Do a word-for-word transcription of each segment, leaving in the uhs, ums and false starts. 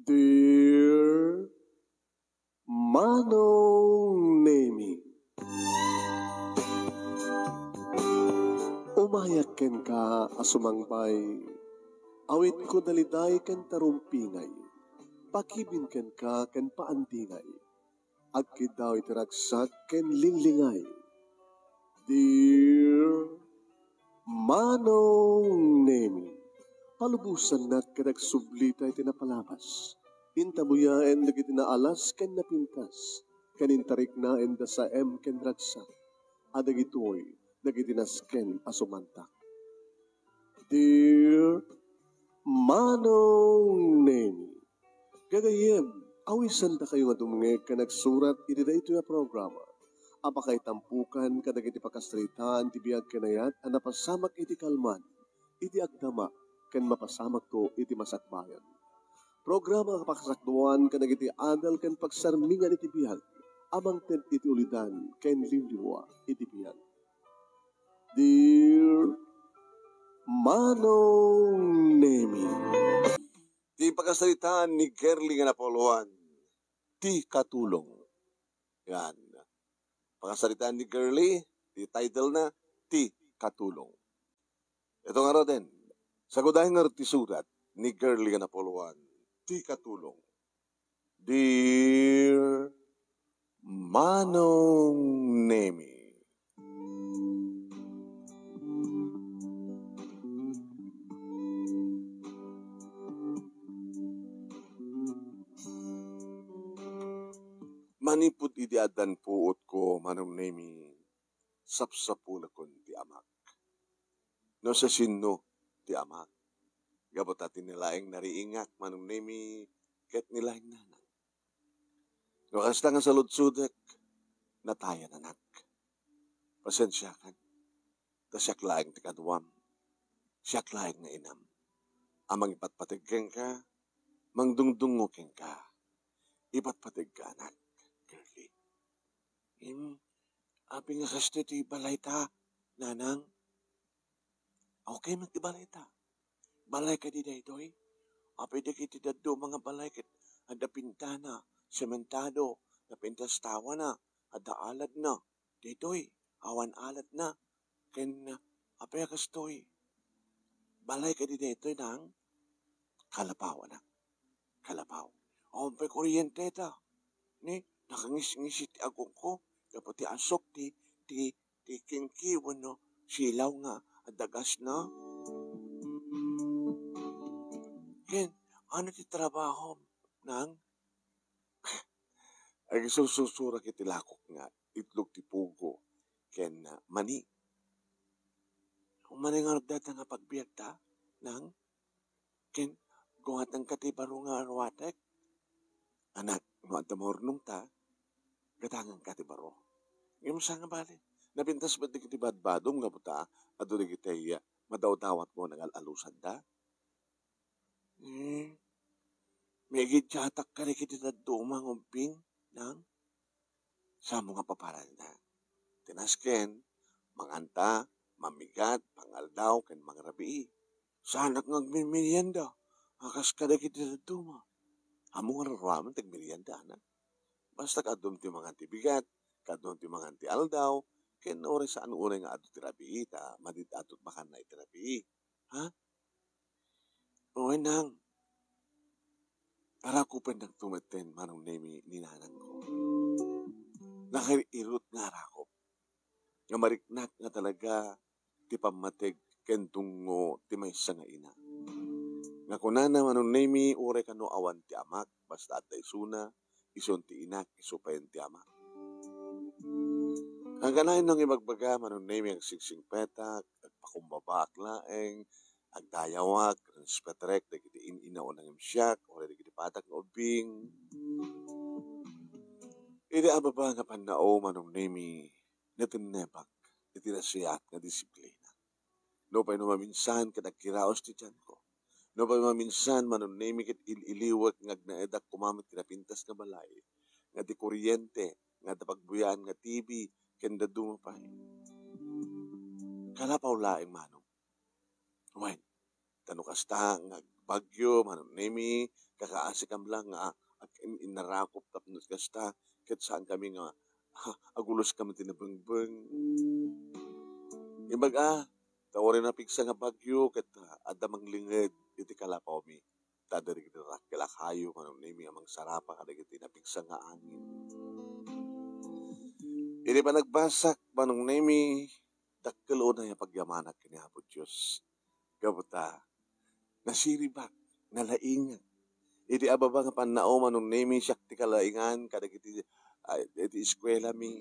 Dear Manong Nemi, umayak kenka a sumangbay, awitko daliday ken tarumpingay, pakibin kenka ken paandingay, agkiddaw iti ragsak ken linglingay. Dear Manong Nemi, palubosannak ket agsublita iti napalabas. Intabuyaen dagiti naalas ken napintas, ken intariknaen da saem ken ragsak, a dagitoy dagiti nasken a sumantak. Dear Manong Nemi, gagayyem, awisandakayo nga dumngeg ken agsurat iti daytoy a programa a pakaitampukan kadagiti pakasaritaan ti biag ken ayat a napasamak iti kalman, iti agdama, ken mapasamakto iti masakbayan. Programa a pakasakduan kadagiti adal ken pagsarmingan iti biag a mangted iti ulidan ken liwliwa iti biag. Dear Manong Nemi. Ti pakasaritaan ni Girlie nga napauluan, Ti Katulong. Yan. Pakasaritaan ni Girlie, ti title na, Ti Katulong. Ito nga raden, sagudayen nga ti surat ni Girlie nga napauluan, Ti Katulong. Dear Manong Nemi. Manipud idi addan puotko, Manong Nemi, sapsapulakon ti amak. No siasino ti amak? Gapu ta ti nalaing nariingak, Manong Nemi, ket nalaing nanang. No kasta nga saludsodek, natayananak. Pasensiakan, ta siak laeng ti kaduam. Siak laeng nga inam a mangipatpateg kenka, mangdungdungngo kenka. Ipatpategkanak, Girlie. Im, apay nga kastoy ti balayta, nanang? Okay met ti balayta. Balay kadi daytoy? Apay dagiti dadduma nga balay ket adda pintana, sementado, napintas tawana, adda aladna. Daytoy, awan aladna. Ken, apay a kastoy? Balay kadi daytoy, nang? Kalapaw, anak. Kalapaw. Awan pay kuryente ta. Ni, nakangisngis ti agongko. Gapu ti asuk ti, ti, ti kingki wenno silaw nga adda gasna. Ken, ano ti trabahom, nang? Agsususurak iti lakok nga itlog ti pugo ken, ah, mani. Umanay nga ragdata nga pagbiagta, nang? Ken guatangka ti baro nga ruatek? Anak, no adda maurnongta, gatanganka ti baro. Ngem sa nga bale, napintas met dagiti badbadom nga buta, adu dagiti, ah, madawdawatmo nga ngal-alusanda? Eh, maigidiatak kadagiti dadduma nga ubbing, nang? Samo nga paparanda. Ti nasken, manganta, mamigat, pangaldaw, ken mangrabii. Saanak nga agmemerienda, a kas kadagiti dadduma. Ammom nga ruaruamen ti agmerienda, anak. Basta kaadum ti mangan ti bigat, kaadum ti mangan ti aldaw, ken uray saan unay nga adu ti rabii, ta madi ti adu ti makanna iti rabii. Ha? Wen, nang. Arakupennakto metten, Manong Nemi, ni nanangko. Nakair-irot nga arakop. Nga mariknak nga talaga ti pammateg ken dungngo ti maysa nga ina. Nga kunana, Manong Nemi, uray kano awan ti amak, basta adda isuna, isun ti inak, isu payen ti amak. Kanayon nga ibagbaga, Manong Nemi, agsingsingpetak, agpakumbabaak laeng, agdayawak, respetarek dagiti in-inaw ngem siak, uray dagiti patak nga ubbing. Idi a baba nga pannao, Manong Nemi, natennebak iti nasayaat nga disiplina. Nupay no maminsan ket agkiraos ti tianko. Nupay maminsan, Manong Nemi, ket il-iliwek nga agnaedak koma met ti napintas nga balay, nga di kuryente, nga adda pagbuyaen nga T V, ken dadduma pay. Kalapaw laeng, Manong. Wen, ta no kasta nga ag-, Baguio, Manong Nemi, kakaasi kam lang nga ag-, in-, innarakop tapno kasta, ket saan kami nga, ha, agulos kami ti nabengbeng. Imbag a, ta uray napigsa nga bagyo, ket, ah, adda manglinged iti kalapawmi. Ta adda dagiti dakkel a kayo, Manong Nemi, a mangsarapa kadagiti napigsa nga angin. Idi panagbasakko, Manong Nemi, dakkel unay a pagyamanak ken ni Apo Dios. Gapu ta, nasiribak, nalaingak. Iti ababa nga pannao, Manong Nemi, siak ti kalaingan kadagiti, ah, iti eskuelami.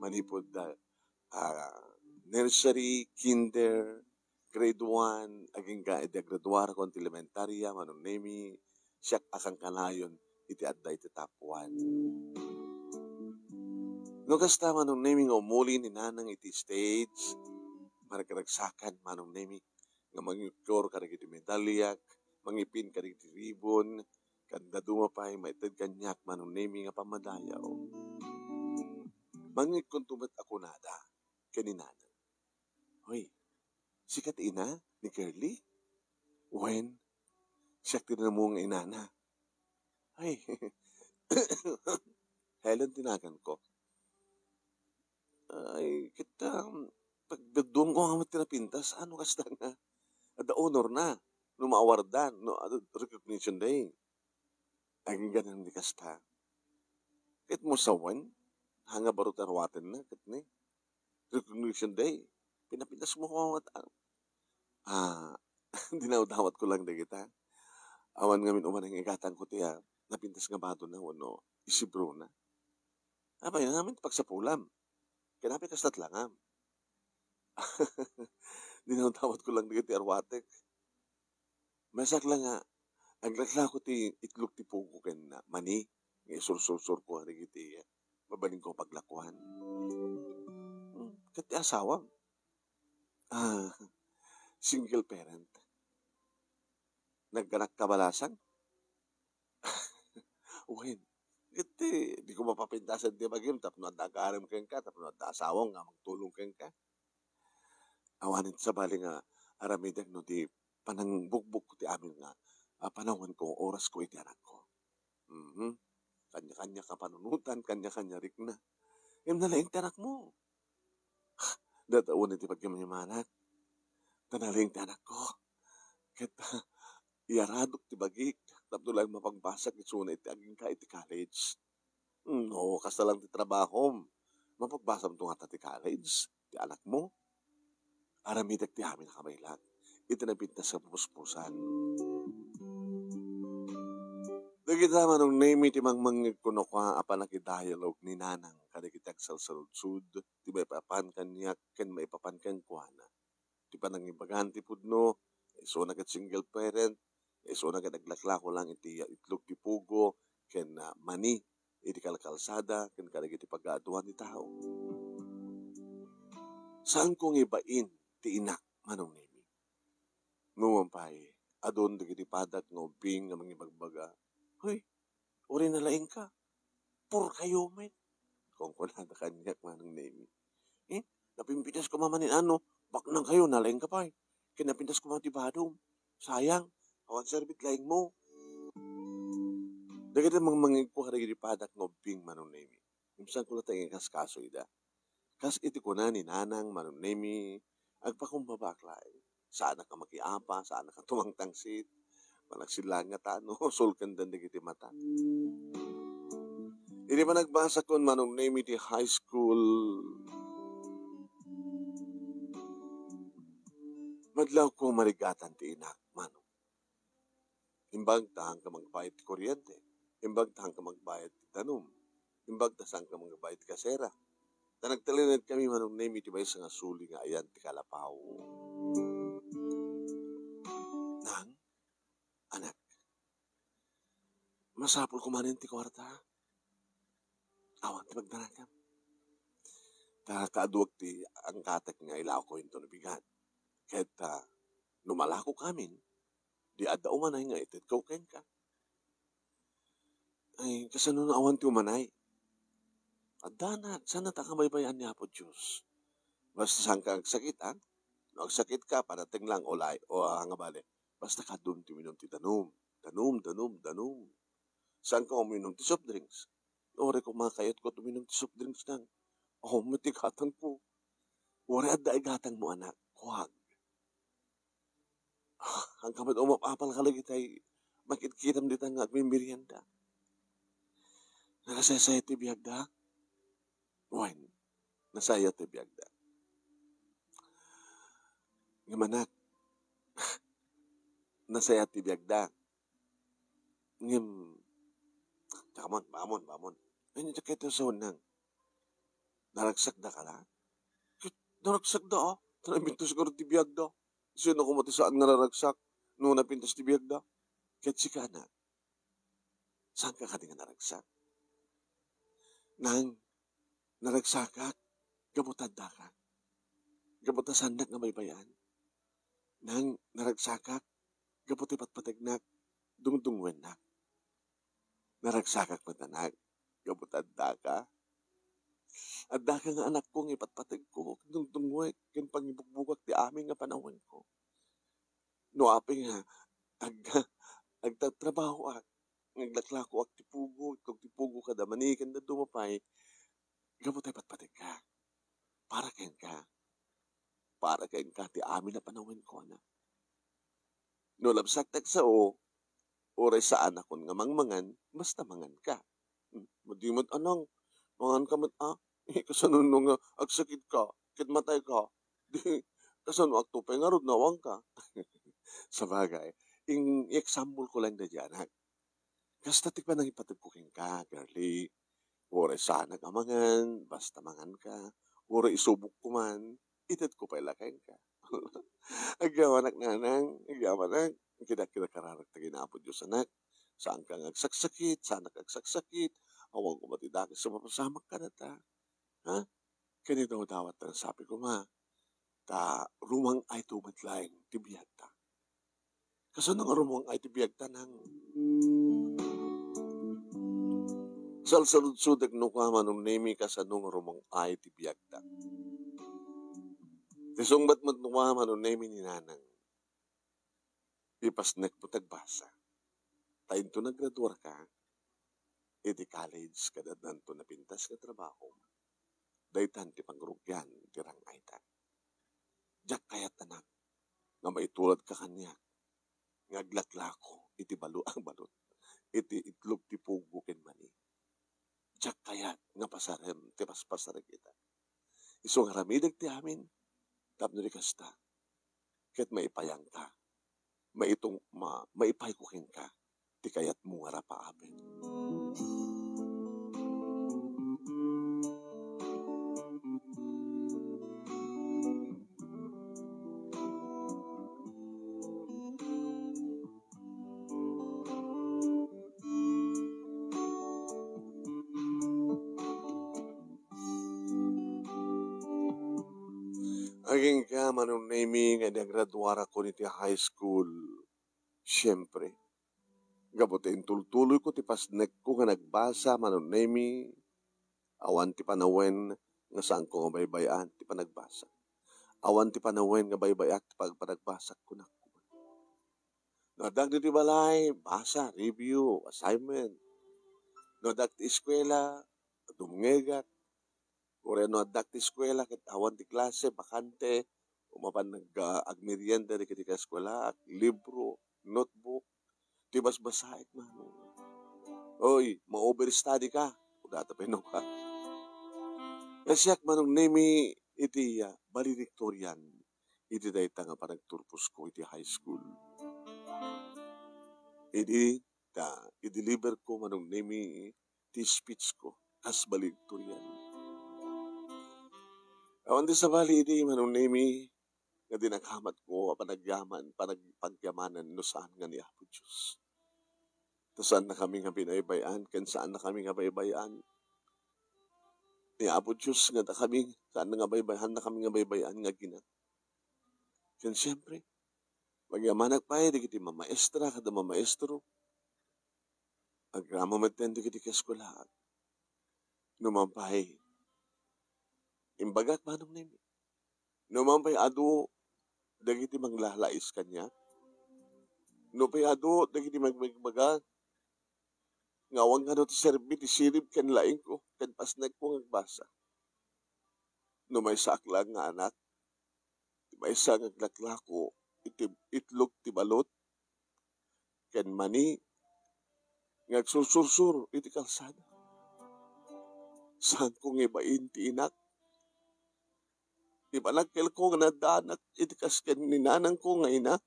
Manipud, ah, ah, nursery, kinder, grade one, agingga idi agraduarakon ti elementaria, Manong Nemi, siak a kankanayon iti adda iti top one. No kasta, Manong Nemi, nga umuli ni Nanang iti stage, maragragsakan, Manong Nemi, nga mangikor kadagiti medaliak, mangipin kadagiti ribbon, ken dadduma pay maited kaniak, Manong Nemi, nga pammadayaw. Mangngegkonto met a kunada ken ni Nanang, "Hoy, sika ti ina ni Curly?" "Wen, siak ti namunga inana." "Ay, Helen ti naganko." "Ay, ket, um, pagdadduamko nga met ti napintas, no kasta nga adda honor na no maawardan, no adda recognition day." Agingga ni kasta. Ket mo sawen, haan nga baro ti aruatenna, ket ni recognition day. Pinapintas mo ko, ah, dinawdawatko lang dagita. Awan ngamin umanay nga igatangko ti, ah, napintas nga badona wenno isibrona. Apay, ngamin ti pagsapulam. Ken apay kasta ti langam. Dinawdawatko lang dagiti aruatek. Maysaak lang nga aglaklako ti itlog ti pugo ken mani nga isursursurko kadagiti mabalinko a paglakuan. Hmm, ket ti asawam? Ah, single parent. Nagkanak ka balasang? Wen, ket ti, diko mapapintasan ti bagim tapno adda agaram kenka, tapno adda asawam nga mangtulong kenka. Awanen sabali nga aramidek no di panangbugbog ti amin nga, ah, panawen ko, oras ko iti anakko. Mhm. Kanya-kanya kapanunotan, kanya-kanya rikna. Ngem nalaing ti anakmo. Dataon iti pagyamayamanak. Ta nalaing ti anakko. Ket, iyaradok ti bagik, tapno laeng mapagbasak isuna iti agingga iti college. No, kasta lang ti trabahom. Mapagbasamto ngata ti college, ti anakmo. Aramidek ti amin a kabaelak iti napintas nga papuspusan. Dagita, Manong Nemi, ti mangmangngeg kenkuana a pannakidayalog ni Nanang kadagiti agsalsaludsod ti maipapan kaniak ken maipapan kenkuana. Ti panangibagan ti pudno, isuna ket single parent, isuna ket aglaklako lang iti itlog ti pugo ken, ah, mani iti kalkalsada ken kadagiti pagaaduan ti tao. Saanko nga ibain ti inak, Manong Nemi. Numan pay, adun dagiti padak nga ubbing nga mangibagbaga, "Hoy, uray nalaingka. Purkayo met," kunkunada kaniak, Manong Nemi. "Eh, napimpitas koma manen, ano, baknang kayo, nalaingka pay. Ket napintas koma ti badom. Sayang, awan serbit laingmo." Dagiti mangmangngeg kenkuana dagiti padak nga ubbing, Manong Nemi. Ngem saanko latta nga ikaskaso ida. Kas iti kuna ni Nanang, Manong Nemi, agpakumbabaak laeng. Saanak a makiapa, saanak a tumangtangsit. Managsilaeng nga tano, sulkenden dagiti mata. Idi panagbasakon, Manong Nemi, ti high school, madlawko marigatan ti inak, Manong. Imbag ta haanka magbayad ti kuryente. Imbag ta haanka magbayad ti danum. Imbag ta saanka magbayad ti kasera. Ta nagtalinaed kami, Manong Nemi, ti maysa nga suli nga ayan ti kalapaw. Nang, anak, masapul ko manen ti kuarta. Awan ti pagdanagam. Ta kaaduak ti angkatek nga ilawko inton bigat. Ket, ah, no malako kamin, di adda umanay nga itedko kenka. Ay, kasano no awan ti umanay? Adda na, saan ta kabaybayan ni Apo Dios. Basta saanka agsakit, ah? No agsakit ka, panateng lang, ulay, o, ah, nga bale, Basta kaduam ti uminum ti danum. Danum, danum, danum. Saanka uminum ti soft drinks? Uray koma kayatko uminum ti soft drinks nang, awan met ti gatangko. Uray adda igatangmo, anak, kuag. Haanka met umap-apal kadagitay makitkitam dita nga agmemerienda. Nakasaysayat ti biagda? Wen, nasayaat ti biagda. Ngem anak, nasayaat ti biagda. Ngem, come on, come on, come on. Ania ti kayatmo a sawen nang? Naragsakdaka la? Ket naragsakda, a. Ta napintas ngarud ti biagda. Sino koma ti saan nga naragsak no napintas ti biagda? Ket sika, anak, saanka kadi nga naragsak? Nang, naragsakak gapu ta addaka. Gapu ta saannak nga baybay-an. Nang, naragsakak gapu ti patpategnak, dungdungngoennak. Naragsakak met, anak, gapu ta addaka. Addaka nga anakko nga ipatpategko, dungdungngoek, ken pangibugbugak ti amin nga panawenko. No apay nga ag-, agtatrabahoak, nga aglaklakoak ti pugo, ittog ti pugo kada mani ken dadduma pay, gapu ta ipatpategka. Para kenka. Para kenka ti amin a panawenko, anak. No labsak ti agsao, uray saanakon nga mangmangan, basta manganka. Hmm, madi met, anang, manganka met, a? Eh, kasano no nga agsakitka, ket matayka? Di, kasano agtupay ngarud no awanka? Sabagay, in-, i-example ko lang daydi, anak. Kasta ti panangipategko kenka, girlie. Uray saanak a mangan, basta manganka. Uray isubokko man, itedko pay la kenka. Agyamanak, nanang, agyamanak. Kidakidakararak dagiti Apo Dios, anak. Saanka nga agsaksakit, saanak agsaksakit. Awan koma ti dakes a mapasamak kadata. Ha? Ken idawdawat ta nasapi koma, ta rumang-ayto met laeng ti biagta. Kasano nga rumang-ay ti biagta, nang? Salsaludsodek no kua, Manong Nemi, kasano nga rumang-ay ti biagta. Ti sungbat met no kua, Manong Nemi, ni nanang, ipasnekmo ti agbasa. Ta inton nagraduarka iti college, ket addanto napintas nga trabaho, daytan ti pangrugian ti rang-ayta. Diak kayat, anak, nga maituladka kaniak nga aglaklako iti balo-, balot, iti itlog ti pugo ken mani. Diak kayat nga pasarem ti paspasarek ita. Isu nga aramidek ti amin tapno di kasta, ket maipayanka, maitung-, ma-, maipayko kenka ti kayatmo nga rapaapen. Agingga, Manong Nemi, nga idi agraduarakon iti high school, siempre, gapu ta intultuloyko ti pasnekko nga nagbasa, Manong Nemi, awan ti panawen nga saanko nga baybay-an ti panagbasa. Awan ti panawen nga baybay-ak ti pagpanagbasa, kunak. No addak ditoy balay, basa, review, assignment. No addak ti eskuela, dumngegak. Uray no addak ti eskuela ket awan ti klase, bakante, o mapan nag-, ah, agmerienda dagiti kaeskuelaak, libro, notebook, ti basbasaek, Manong. Oy, ma-overstudy ka. Kudata pay no ka. Siak, Manong Nemi, iti, ah, valedictorian iti dayta nga panagturposko iti high school. Idi ta, i-deliver ko, Manong Nemi, ti speech ko kas valedictorian. Awan ti sabali idi, Manong Nemi, nga dinakamatko a panagyaman, panag-, pagyamanan no saan nga ni Apo Dios. Ta saannakami nga binaybay-an, ken saannakami nga baybay-an ni Apo Dios nga dakami, saan nga baybay-, saannakami nga baybay-an nga agina. Ken siempre, pagyamanak pay dagiti mamaestra kada mamaestro. Agraman metten dagiti kaeskuelaak. Numan pay, imbagak, Manong Nemi. Numan pay adu dagiti manglalais kaniak, No pay adu dagiti magbagbaga nga awan kano ti serbi ti silib ken laingko ken pasnekko nga agbasa. No maysaak laeng nga anak, ti maysa nga aglaklako iti itlog ti balot ken mani nga agsursursuro iti kalsada. Saanko nga ibain ti inak. Ti panagkelko nga nadaanak iti kas ken ni nanangko nga ina,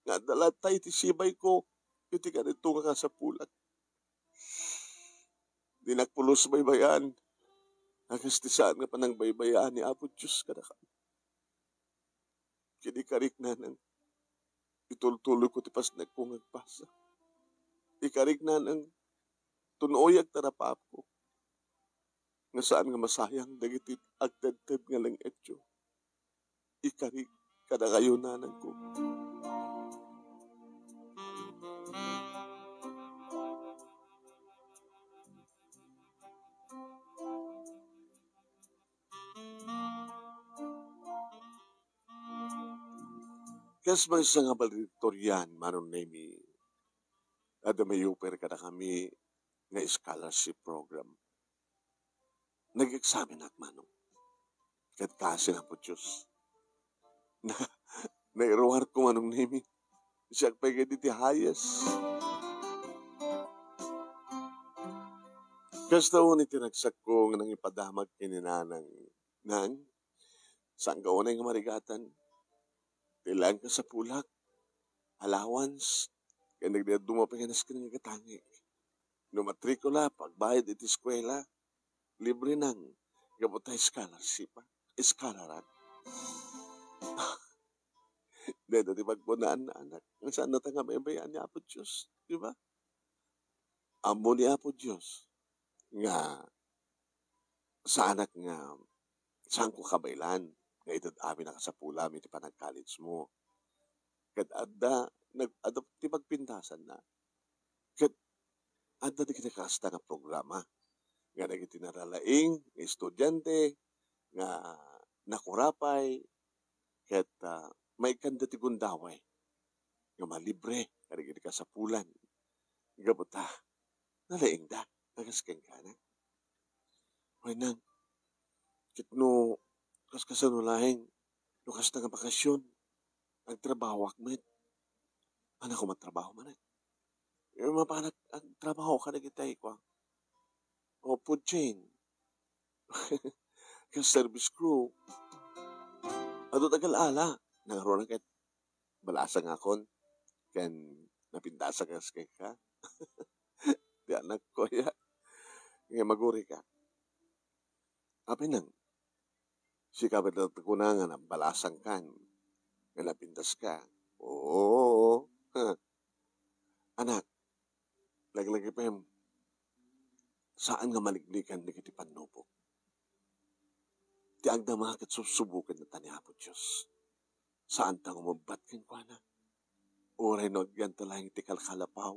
nga adda latta iti sibayko iti kadito nga kasapulak. Dinak pulos baybay-an, a kas ti saan nga panangbaybayaan ni Apo Dios kadakami. Ket ikarik, nanang, itultuloyko ti pasnekko nga agbasa. Ikarik, nanang, tunoyak ta napapko nga saan nga masayang dagiti agtedted nga leng-etyo. Ikarik kadakayo, nanangko. Kas maysa nga valedictorian, Manong Nemy, adda may-offer kadakami nga scholarship program. Nag-eksamenak, Manong. Ket kaasi, Apo Dios, na, nairuarko, Manong Nemy. Siak pay ketdi ti highest. Kasta unay ti ragsakko nga nangipadamag ken ni nanang, Nang, saan ka unay nga marigatan? Ti laeng kasapulak, allowance, ken nagdaduma pay nga nasken nga gatangik. No matrikula, pagbayad iti eskuela, libre nang, gapu ta scholarship, ah. Scholar-ak. Dayta ti pagkunaan, anak, nga saan nata nga mabaybayaan ni Apo Dios, di ba? Ammo ni Apo Dios nga saanak nga saanko kabaelan nga ited amin a kasapulam iti panag-college mo. Ket adda, nag-, adda ti pagpintasanna. Ket adda dagiti kasta nga programa nga dagiti nalalaing nga estudiante nga nakurapay ket, ah, maikkanda ti gundaway nga malibre kadagiti kasapulan. Gapu ta, nalaingda, a kas kenka, Nang. Wen, Nang, ket no kas-, kasano laeng, no kasta nga bakasyon, agtrabahoak met. Ania koma a trabaho manen? Eh, mapanak agtrabaho kadagiti kua, o food chain. Ken service crew. Adu tagal ala. Nangarunak ket balasangakon ken napintasak kas kenka. Ti anakko, ya. Nga magurika. Apay, Nang, sika met ti kuna nga nabalasangkan, nga napintaska. Oo. Anak, laglagipem, saan nga maliklikan dagiti pannubok. Ti agdama ket subsuboken ta ni Apo Dios. Saan ta nga umabbat kenkuana. Uray no agyan ta laeng ti kalkalapaw,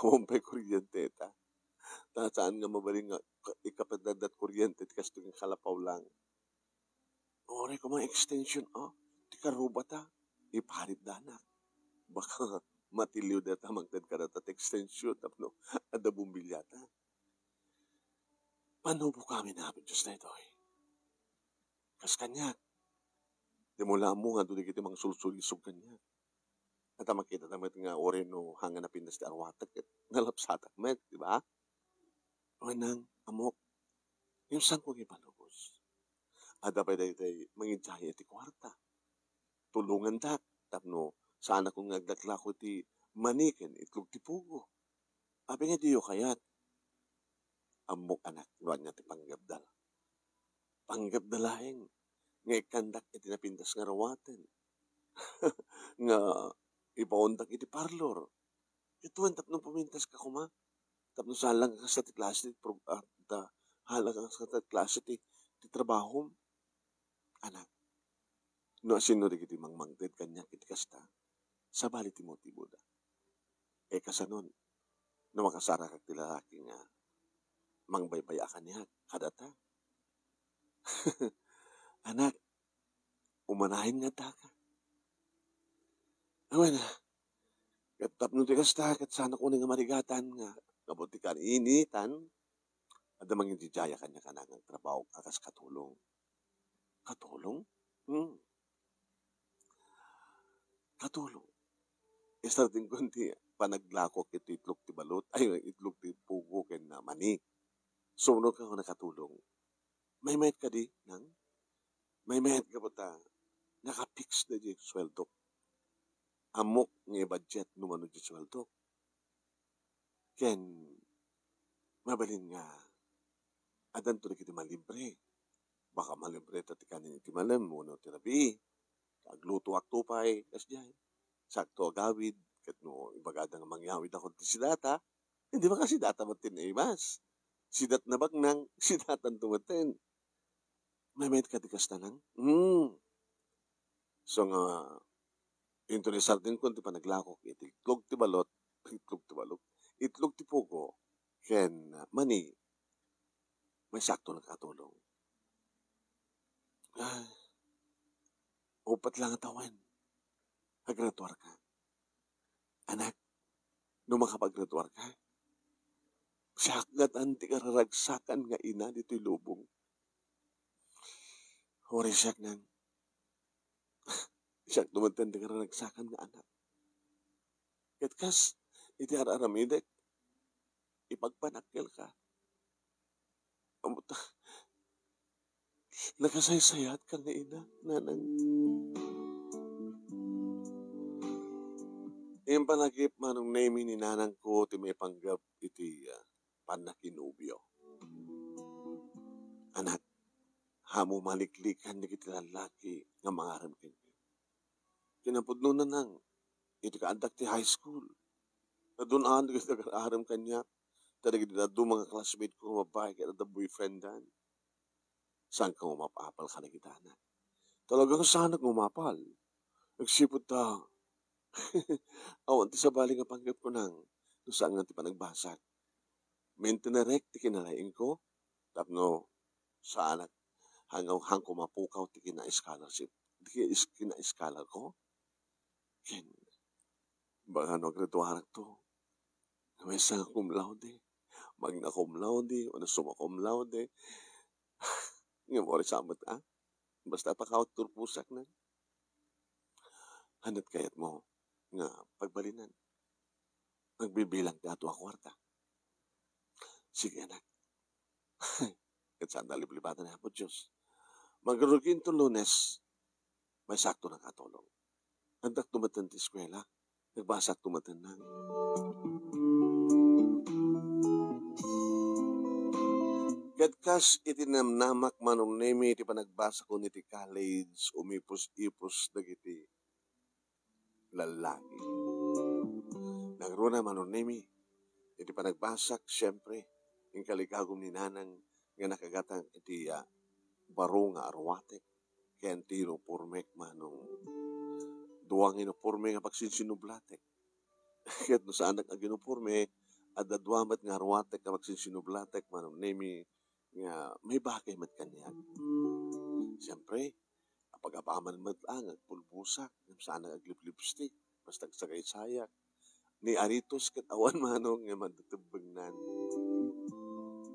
awan pay kuryente ta. Ta saan nga mabalin nga ka-, ikapataddat kuryente ti kastoy nga kalapaw lang. Uray koma extension, ah, ti karrubata, iparitda, anak. Baka matiliw dayta mangted kadata ti extension tapno adda bombilyata. Pannubok amin, Apo Dios, daytoy. Kas kaniak, dimo la ammo nga adu dagiti mangsulsulisog kaniak. Ket a makitata met nga uray no haan nga napintas ti arwatek ket nalapsatak met, di ba? Wen, Nang, ammok, ngem saanko nga ipalubos. Adda pay daytoy mangidiay iti kuarta. Tulongandak tapno saanakon nga aglaklako iti mani ken itlog ti pugo. Apay nga diyo kayat? Ammok, anak, no ania ti panggepda. Panggepda laeng nga ikkandak iti napintas nga ruaten nga ibaondak iti parlor. Ket wen, tapno pumintaska koma, tapno saan lang kasta ti klase ti pro-, ah, ta, hala kasta ti klase ti, ti trabahom. Anak, no asino dagiti mangmangted kaniak iti kasta, sabali ti motiboda. E, kasanon, no makasarakak ti lalaki nga mangbaybay-a kaniak kadata? Anak, umanayen nga addaka. Awan, ah, Ket tapno ti kasta, ket sanak unay nga marigatan nga, nga apo ti kainitan, adda mangididiaya kaniak a nangagtrabaho a kas katulong. Katulong? Hmm. Katulong. Isardengko ti panaglakok iti itlog ti balot, ay, itlog ti pugo ken, ah, mani. Sumno ka nga nakatulong. Maymayat kadi, nang? Maymayat ka ta naka-fix daydi suweldok. Ammok nga i-budget no mano di suweldok. Ken mabalin nga addanto dagiti malibre. Baka malibre ta ti kanen iti malem wenno ti rabii. Aglutoakto pay kasdiay. Sakto agawid, ket no ibagada nga mangyawid ako ti sidata, hindi makasidata met ti naimas. Sidat na baknang, sidatanto met ten. Maymayat ka ti kasta, nang? Hmm. So nga, inton isardengko ti panaglakok iti itlog ti balot, itlog ti balot, itlog ti pugo, ken, ah, mani, maysakto nakatulong. Ay, uppat la nga tawen, agraduarka. Anak, no makapagraduarka, siak ngatan ti kararagsakan nga ina ditoy lubong. Uray siak, nang. Siak dumanten ti kararagsakan nga anak. Ket kas iti ar-aramidek, ipagpanakkelka. Ammo ta, nakasaysayaatka nga ina, nanang. Impanagip manong Nemi ni nanangko ti maipanggep iti, ah, pannakinobio. Anak, ammo maliklikan dagiti lallaki nga mangarem kenka. Kinapudno, nanang, iti kaaddak ti high school, adun-an dagiti agar-arem kaniak, ta dagiti dadduma nga classmate ko nga babbai ket adda boyfriendan. Saanka nga umap-apal kadagita, anak. Talaga nga saanak nga umapal. Agsipud ta, awan ti sabali nga panggepko, nang, no saan nga ti panagbasak. Mintenerek ti kinalaingko tapno saanak, hango-, hanko mapukaw ti kina-scholarship, ti kis-, kina-scholarko. Ken, baka no agraduarakto, maysa nga cum laude, magna cum laude, wenno summa cum laude. Ngem uray sa met, a? Basta pakawat turposak, nang. Ania ti kayatmo nga pagbalinan? Agbibilang ti adu a kuarta. Sige, anak. Ket saan a liblibatan ni Apo Dios. Mangrugi inton Lunes, maysakto nakatulong. Addakto metten ti eskuela. Nagbasakto metten, nang. Ket kas iti namnamak, Manong Nemi, iti panagbasakon iti college, umipus-ipus dagiti lallaki. Nangruna, Manong Nemi, iti panagbasak, siempre, inkaligagum ni nanang nga nakagatang iti, ah, baro nga aruatek ken ti unipormek, Manong. Dua nga uniporme nga pagsinsinublatek. Ket no saanak aguniporme, adda dua met nga aruatek nga pagsinsinublatek, Manong Nemi, nga maibagay met kaniak. Siempre, apag-apaman met la nga agpulbosak, ngem saanak aglip-lipstick, basta agsagaysayak. Ni aritos ket awan, Manong, nga madatebbengnan.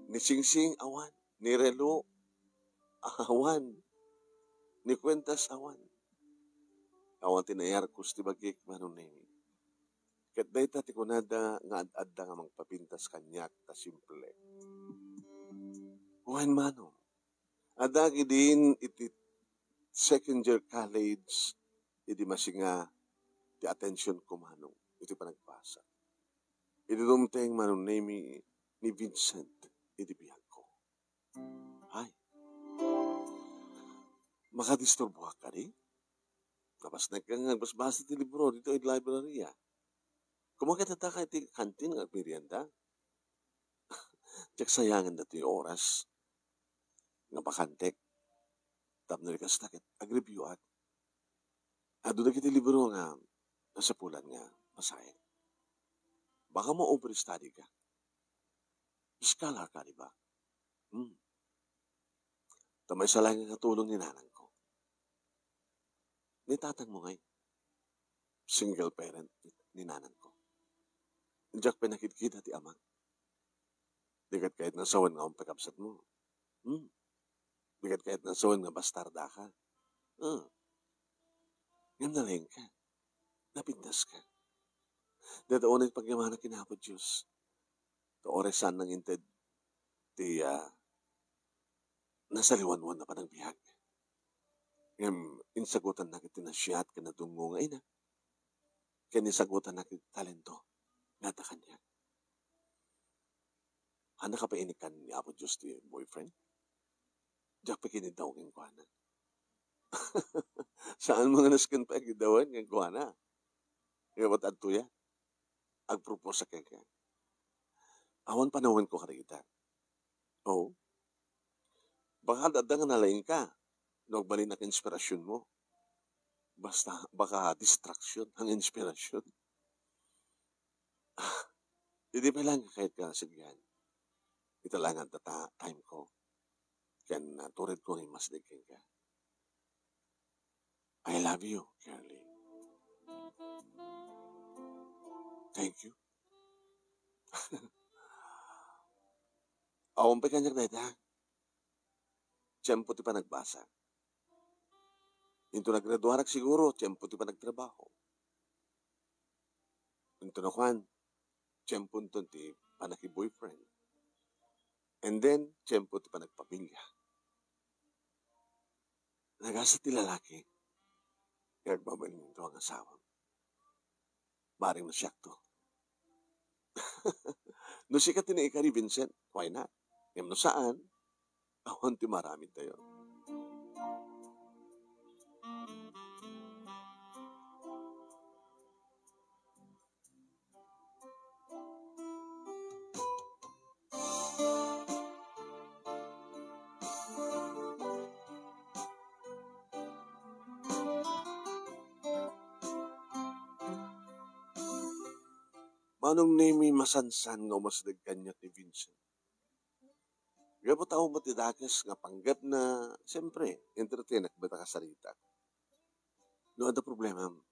Ni singsing awan, ni relo awan, ni kuentas awan. Awan ti naiyarkos ti bagik, Manong Nemi. Ket dayta ti kunada nga ad-adda nga mangpapintas kaniak ta simple. Wen, Manong, adda agidin iti second year college, idi masinga ti atensionko, Manong, iti panagbasa. Idi dumteng, Manong Nemi, ni Vincent iti biagko. Ay, makadisturboak kadi? Napasnekka nga agbasbasa ti libro ditoy librarya. Koma ket adda ka iti kantin nga agmerienda. Diak sayangen datoy oras nga bakantek. Tapno di kasta ket agreviewak. Adu dagiti libro nga nasapulan nga basaen. Baka mo-overstudy ka. Scholar ka, di ba? Hmm. Ta maysa laeng nga tulong ni nanangko. Ni tatangmo ngay, single parent ni, ni nanangko. Diak pinakidkida ti amak. Di ket kayatna sawen nga umpay kabsatmo. Hmm. Di ket kayatna sawen nga bastardaka. Hmm. Ngem nalaingka. Napintaska. Dayta unay ti pagyamanak ken Apo Dios. Ta uray saan nang inted ti, ah, nasaliwanwan a panagbiag. Ngem insagutannak iti nasiat ken nadungngo nga ina. Ken insagutannak iti talento nga adda kaniak. Ania pay, inikkan ni Apo Dios ti boyfriend? Diak pay kiniddaw kenkuana. Saanmo nga nasken pay a kiddawen kenkuana? Ngem adtoya, agproposa kenka. Awan panawenko kadagita. Oo. Baka adda nga nalaingka no agbalinnak inspirasionmo. Basta, baka distraction ang inspirasyon. Ah, idi pay laeng nga kayatka nga sadian, ita laeng adda ta-, time ko. Ken, ah, tured ko nga immasdeg kenka. I love you, Caroline. Thank you. Awan pay kaniak dayta. Tiempo ti panagbasa. Inton naggraduarak siguro, tiempo ti panagtrabaho. Inton nakuan, tiemponton ti panaki-boyfriend. And then, tiempo ti panagpamilya. Nagasat ti lalaki nga agbabalinto nga asawa. Bareng no siakto. No sika ti naikari, Vincent, why not? Ngem no saan, awan ti maaramidtayo. Manong Nemy, masansan nga umasdeg kaniak ni Vincent. Gapu ta awan met ti dakes nga panggepna, siyempre, entertainak met a kasaritak. No adda problemam,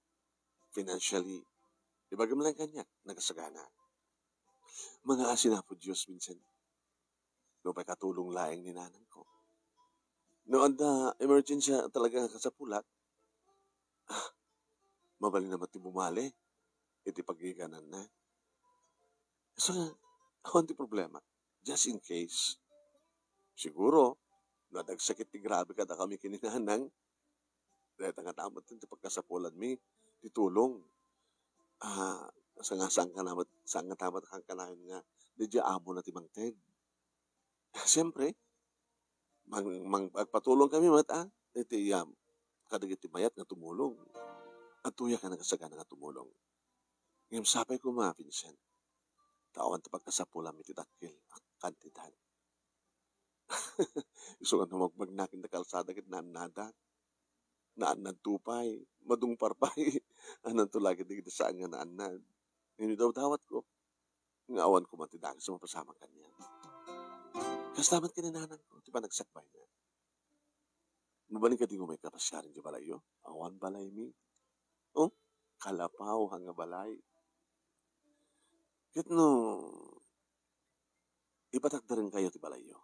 financially, ibagam lang kaniak, nagasagana. Mangaasi ni Apo Dios, Vincent. No pay katulong laeng ni nanangko. No adda emergency talaga nga kasapulak, ah, mabalin na met ti bumali iti pagigananna. So, awan ti problema. Just in case. Siguro, no adda agsakit ti grabe kadakami ken ni nanang, dayta ngata met ti pagkasapulanmi ti tulong. Ah, saan nga, saan ka naman, saan nga tamat kang kanayon nga, di dia amo na ti mangted. Siyempre, mang-, mang-, agpatulong kami met, ah, iti, um, kadagiti mayat nga tumulong. Adtoyak a nagasagana nga tumulong. Ngem sapay koma, Vincent, ta awan ti pagkasapulam iti dakkel a kantidad. Isu nga numagbagnaken ta kalsada ket naannadak. Naannad to pay, madungpar pay. Ananto la ket dagiti saan nga naannad. Ngem idawdawatko nga awan koma ti dakes a mapasamak kaniak. Kasta met ken ni nanangko ti panagsakbayna. Mabalin kadi nga umay kapasiaren idiay balayyo? Awan balaymi. Oh, kalapaw nga balay. Ket no ipatakderenkayo ti balayyo.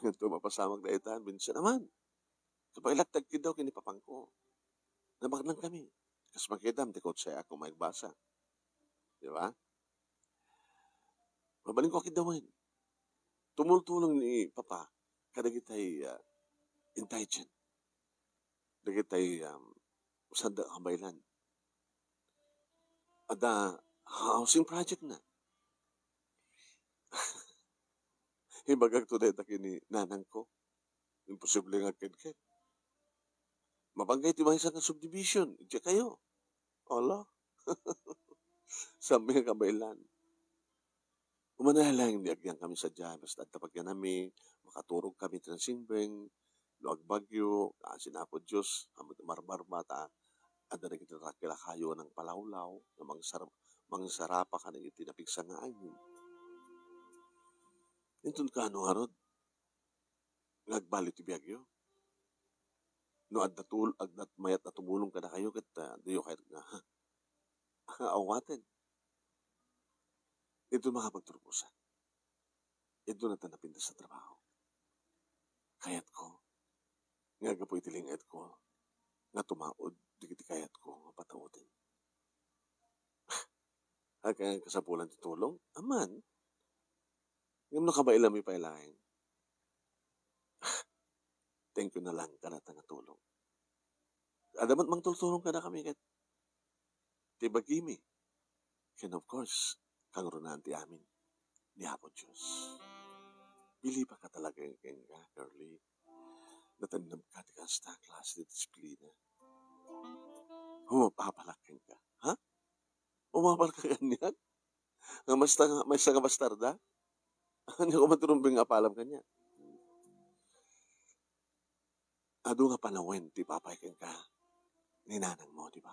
Ngem to mapasamak dayta, Vincent, aman. Kabaelak ti agkiddaw ken ni papangko. Nabagnankami. Kas makidam ti kotse a kumaibasa. Di ba? Mabalinko a kiddawen. Tumultulong ni Papa kadagitay, ah, indigent. Dagitay, um, sanda a kabaelan. Adda housing project na. Ibagak to dayta ken ni nanangko. Imposible nga agkedked. Mapanggay ti maysa nga subdivision, idiay kayo. Ala. Saan nga kabaelan? Umuna laeng ni agyankami sadiay, basta adda pagyanami, makaturog kami ti nasimbeng, no agbagyo, kaasi ni Apo Dios, ammok ti marbarba, ta adda dagiti dakkel a kayo a nangpalawlaw, nga mangsar-, mangsarapa kadagiti napigsa nga angin. Inton kaano ngarud, nga agbalio ti biagyo? No adda tul-, adda mayat a tumulong kadakayo ket, ah, diyo kayat nga, ha? Awaten. Inton makapagturposan, inton adda napintas a trabaho. Kayatko nga gapu iti lingedko nga tumaud dagiti kayatko nga patauden. Agka-, kasapulan ti tulong? Aman. Ngem no kabaelanmi pay laeng, thank you na lang kadata nga tulong. Adda met mangtultulong kadakami ket ti bagimi. Ken of course, kangrunaan ti amin ni Apo Dios. Bilibak ka talaga kenka, Curly. Natannabka ti kasta a klase ti disiplina. Umapapalak kenka, ha? Umapal ka kaniak? Nga basta nga, maysa nga bastarda? Ania koma ti rumbeng nga apalam kaniak? Adu nga panawen ti ipapay kenka ni nanangmo, di ba?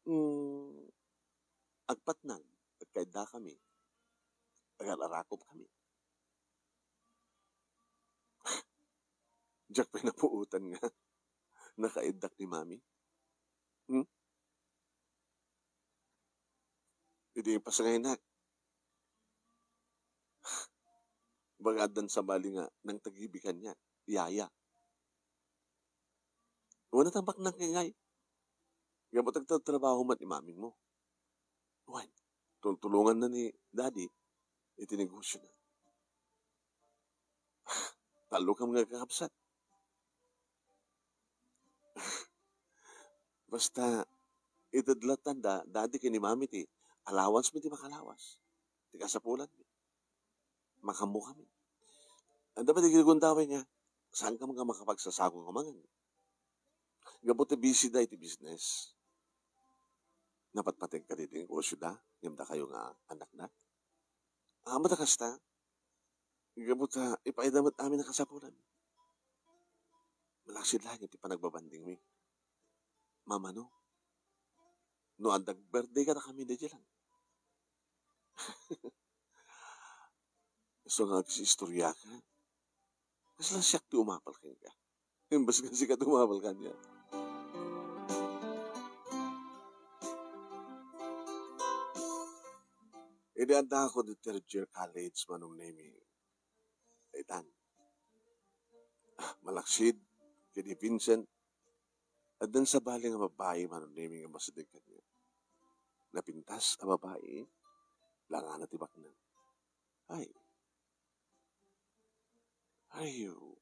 Hmm, agpatnag, agkaiddakami, agar-arakobkami. Diak pay napuotan nga nakaiddak ni Mami. Hmm? Idi ipasangaynak, baga addan sabali nga nangtagibi kaniak, yaya. Wen, natamaknak ngay. Gapu ta agtatrabaho met ni mamingmo. Wen, tultulonganna ni Daddy iti negosiona. Tallo kami nga kakabsat. Basta, ited latta ni Daddy ken ni Mami ti allowance mi ti makalawas. Ti kasapulanmi. Makammukami. Adda met ti gundaway nga, saan ka nga makapagsasago nga mangan? Gapu ti busy da iti business. Napatpateg kadi ti negosioda, ngem dakayo nga annakda? Ammom ta kasta, gapu ta ipaayda met amin a kasapulan. Malaksid laeng ti panagbabandingmi. Mamano? No adda birthday kadakami, daydiay lang. Isu nga agsiistoriaka. Kasla siak ti umapal kenka. Imbes nga sika ti umapal kaniak. Idi addako iti third year college, Manong Nemi, daytan. Ah, malaksid, ken ni Vincent, addan sabali nga babai, Manong Nemi, nga masideg kaniak. Napintas a babai, langana ti baknang. Ay. Are you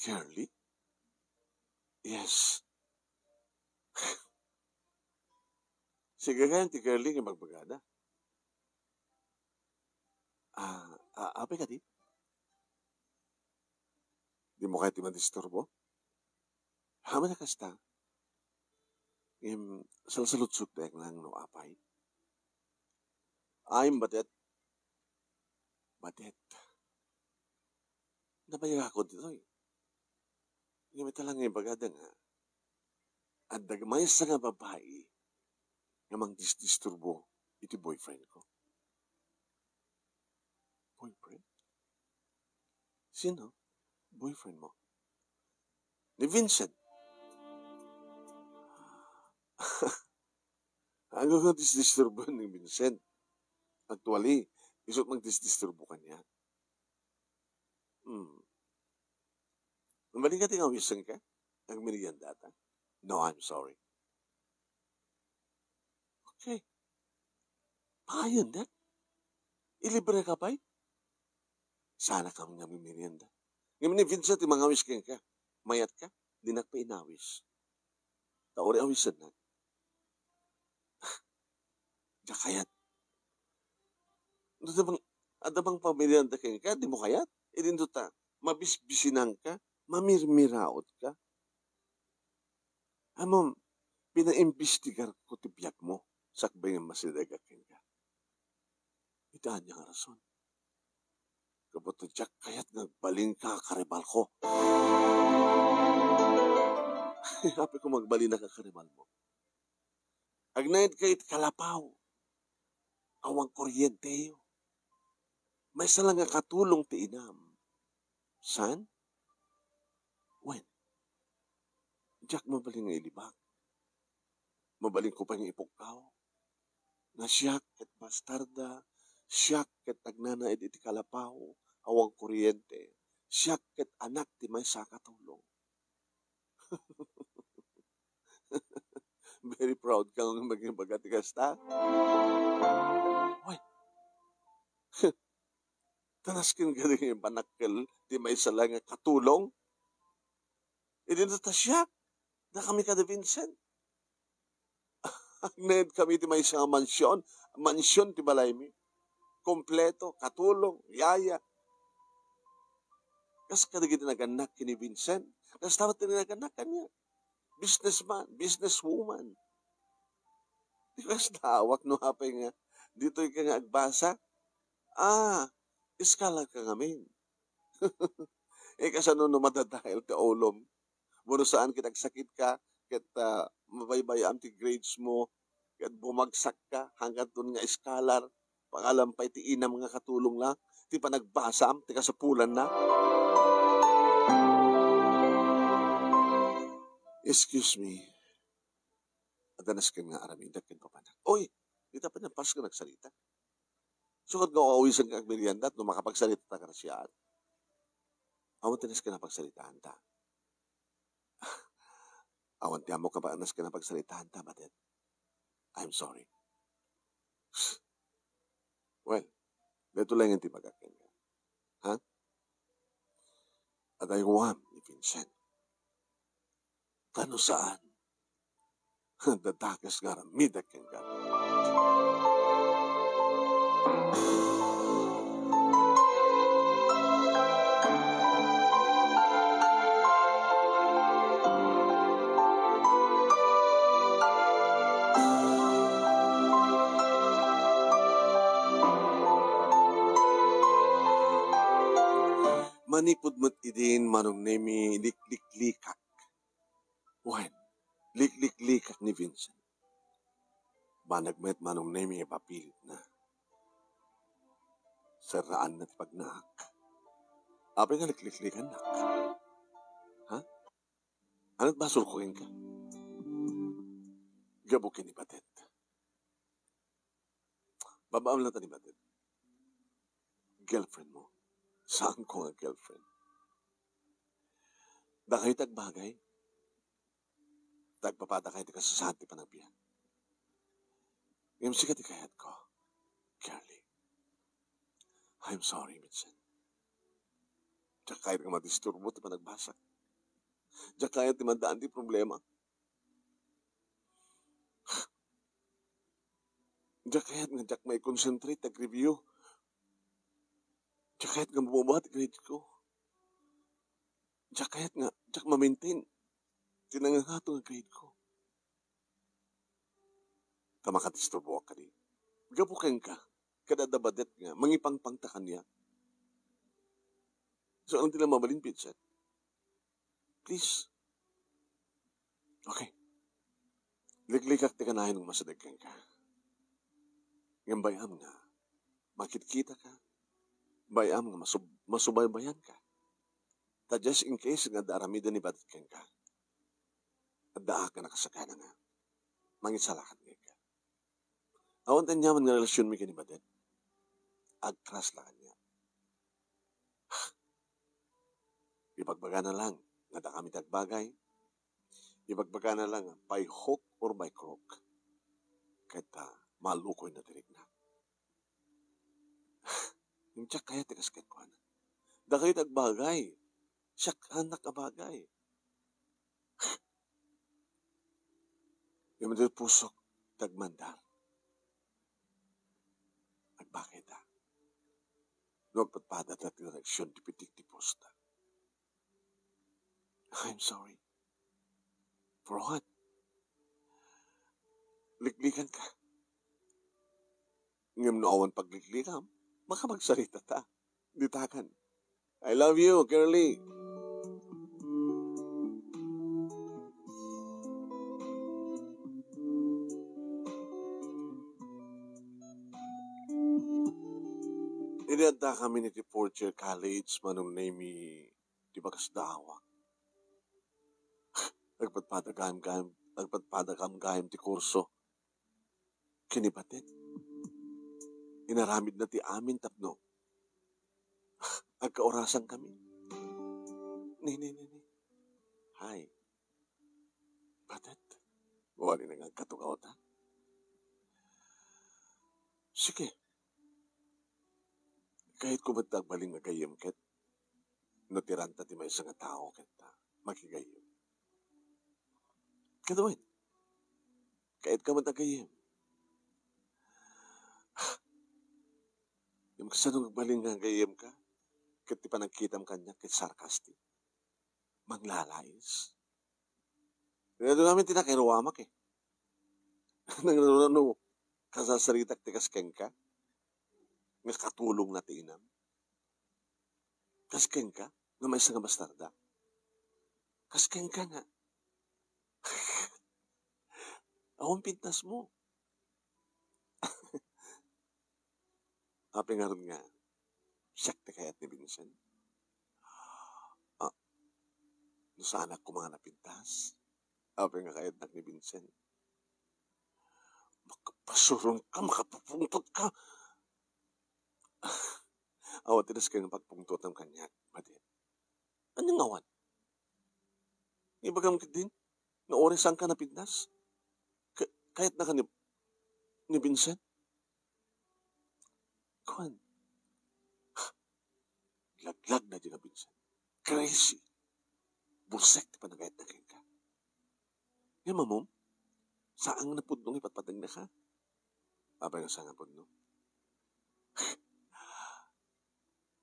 Curly? Yes. Sika gayam ti Curly nga ibagbagada. Ah, a-, apay kadi? Dimo kayat ti madisturbo? Ammom ta kasta. Ngem, salsaludsodtayo lang no apay. Ay, batet. Batet. Nabayagakon ditoy. Ngem ita lang nga ibagada nga, adda maysa nga babai nga mangdisdisturbo iti boyfriend ko. Boyfriend? Sino? Boyfriend mo? Ni Vincent. Ania nga disdisturbo ni Vincent? Actually, isu ti mangdisdisturbo kaniak. Hmm. Mabalin kadi nga awisenka? Agmeriendata? No, I'm sorry. Okay. Pakayen, Dad. Ilibreka pay? Saanka nga agmerienda. Ngem ni Vincent ti mangawis kenka. Mayatka? Dinak pay inawis. Ta uray awisennak. Diak kayat. No, adda mang, adda mangpamerienda kenka, dimo kayat? Idinto ta, mabisbisinanka, mamirmiraotka. Ammom, pinaimbestigarko ti biagmo, sakbay nga masidegak kenka. Iti ania nga rason? Gapu ta diak kayat nga agbalinka a karibalko. Apay koma agbalinak a karibalmo? Agnaedka iti kalapaw. Awan kuryente. Maysa lang nga katulong ti inam. Saan? Wen, diak mabalin nga ilibak. Mabalinko pay nga ipukkaw. nga siak ket bastarda, siak ket agnanaed iti kalapaw a awan kuriente, siak ket anak ti maysa a katulong. Very proud ka nga mangibaga ti kasta? Uy, ta nasken kadi nga panakkel ti maysa laeng a katulong? Idi natasiak, dakami kadi Vincent. Agnaed kami ti maysa nga mansion, mansion ti balaymi. Kompleto, katulong, yaya. Kas kadagiti nagannak ken ni Vincent, kasta met ti nagannak kaniak. Businessman, businesswoman. Di kasta awak no apay nga ditoy ka nga agbasa. Ah, scholar ka ngamin. Eh, kasano no madadael ti ulom? Wenno saan ket agsakit ka, ket, ah, mabaybay-am ti grades mo, ket bumagsak ka, hanggaton nga scholar, pangalam pay ti inam nga katulong la, ti panagbasam, ti kasapulanna. Excuse me. Adda nasken nga aramidek ken papanak. Oy, dita pay napas nga nagsarita. Sukad nga awisan ka agmerienda no makapagsarita ta karasian. Awan ti nasken a pagsaritaan ta. Awan ti ammok a ba-, nasken a pagsaritaan ta, batid. I'm sorry. Well, daytoy laeng ti ibagak kenka. Ha? Adda aywam ni Vincent. Ta no saan, adda dakes nga aramidek kenka. Manipud met idin, Manong Nemi, likliklikak. Wen, likliklikak ni Vincent. Banag met, Manong Nemi, a papilitna. Serraanna ti pagnaak. Apay nga likliklikannak? Ha? Ania't basolko kenka? Gapu ken ni Batet. Babaam latta ni Batet. Girlfriend mo. Saanko nga girlfriend. Dakayo ti agbagay. Ta agpapadakayo ti kasasaan ti panagbiag. Ngem sika ti kayatko, Curly. I'm sorry, Vincent. Diak kayat nga madisturbo ti panagbasak. Diak kayat ti maddaan ti problema. Diak kayat nga diak mai-concentrate ag-review. Diak kayat nga mababa ti grade ko. Diak kayat nga diak ma-maintain ti nangangato nga grade ko. Ta makadisturboak kadi. Gapu kenka, ket adda Batet nga mangipangpangta kaniak. So, anong ti la mabalin, Vincent? Please. Okay. Liklikak ti kanayon nga masideg kenka. Ngem bay-am nga makitkitaka. Bay-am nga masub-, masubaybayanka. Ta just in case nga adda aramiden ni Batet kenka, addaak a nakasakana nga mangisalakan kenka. Awan ti aniaman nga relasionmi ken ni Batet. Agkras la kaniak. Ibagbagana lang nga dakami ti agbagay. Ibagbagana lang nga by hook or by crook. Ket, ah, malukoyna ti rikna. Ngem diak kayat ti kas kenkuana. Dakayo ti agbagay. Siak annak a bagay. Ngem ditoy pusok ti agmandar. Agbagayda. No agpadpada ta ti direksion ti pitik ti pusta. I'm sorry. For what? Liklikanka. Ngem no awan pagliklikam, makapagsaritata. Ditakan. I love you, Curly. Idi addakami iti fourth year college, Manong Nemi, ti bagas dawak. Agpadpada gayam, gayam, agpadpada kam gayam ti kurso. Ken ni Batet, inaramidna ti amin tapno agkaurasankami. Ni, ni, ni, ni. Hay. Batet, wani na nga agkatukaw ta. Sige. Kayatko met nga agbalin nga gayyem ket no ti ranta ti maysa nga tao ket, ah, makigayyem. Ket wen, kayatka met a gayyem. Ngem kasano nga agbalin nga gayyemka ket ti panagkitam kaniak ket sarcastic? Manglalais? Adu ngamin ti nakairuamak, eh. Nang no, no, kasasaritak ti kas kenka, nga katulongna ti inam. Kas kenka, nga maysa nga bastarda. Kas kenka nga, awan pintasmo. Apay ngarud nga siak ti kayat ni Vincent? Ah, no saanak koma nga napintas, apay nga kayatnak ni Vincent? Makapasuronka, makapupungtotka. Awan ti dasken nga pagpungtotam kaniak, Batet. Ania nga awan? Ibagam ketdin nga uray saanka napintas? Ka-, kayatnaka ni, ni Vincent? Kuan. Laglag na di nga Vincent. Crazy. Bulsek ti panagayat na kenka. Ngem ammom, saan nga pudno nga ipatpategnaka. Apay nga saan nga pudno?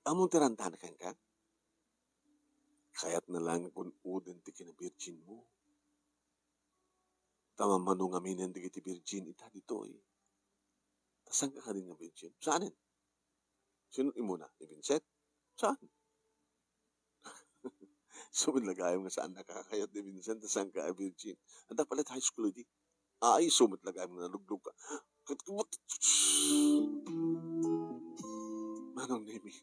Ammom ti rantana kenka? Kayatna laeng nga kun-oden ti kinabirjinmo. Ta mammano ngaminen dagiti birjin ita ditoy. Ta saanka kadi nga birjin? Saanen? Sino imuna? Ni Vincent? Saan? Isu met la gayam nga saannaka a kayat ni Vincent, ta saanka a virgin. Adda pala ti high school idi. Ay, isu met la gayam nga naluglogka. Manong Nemi,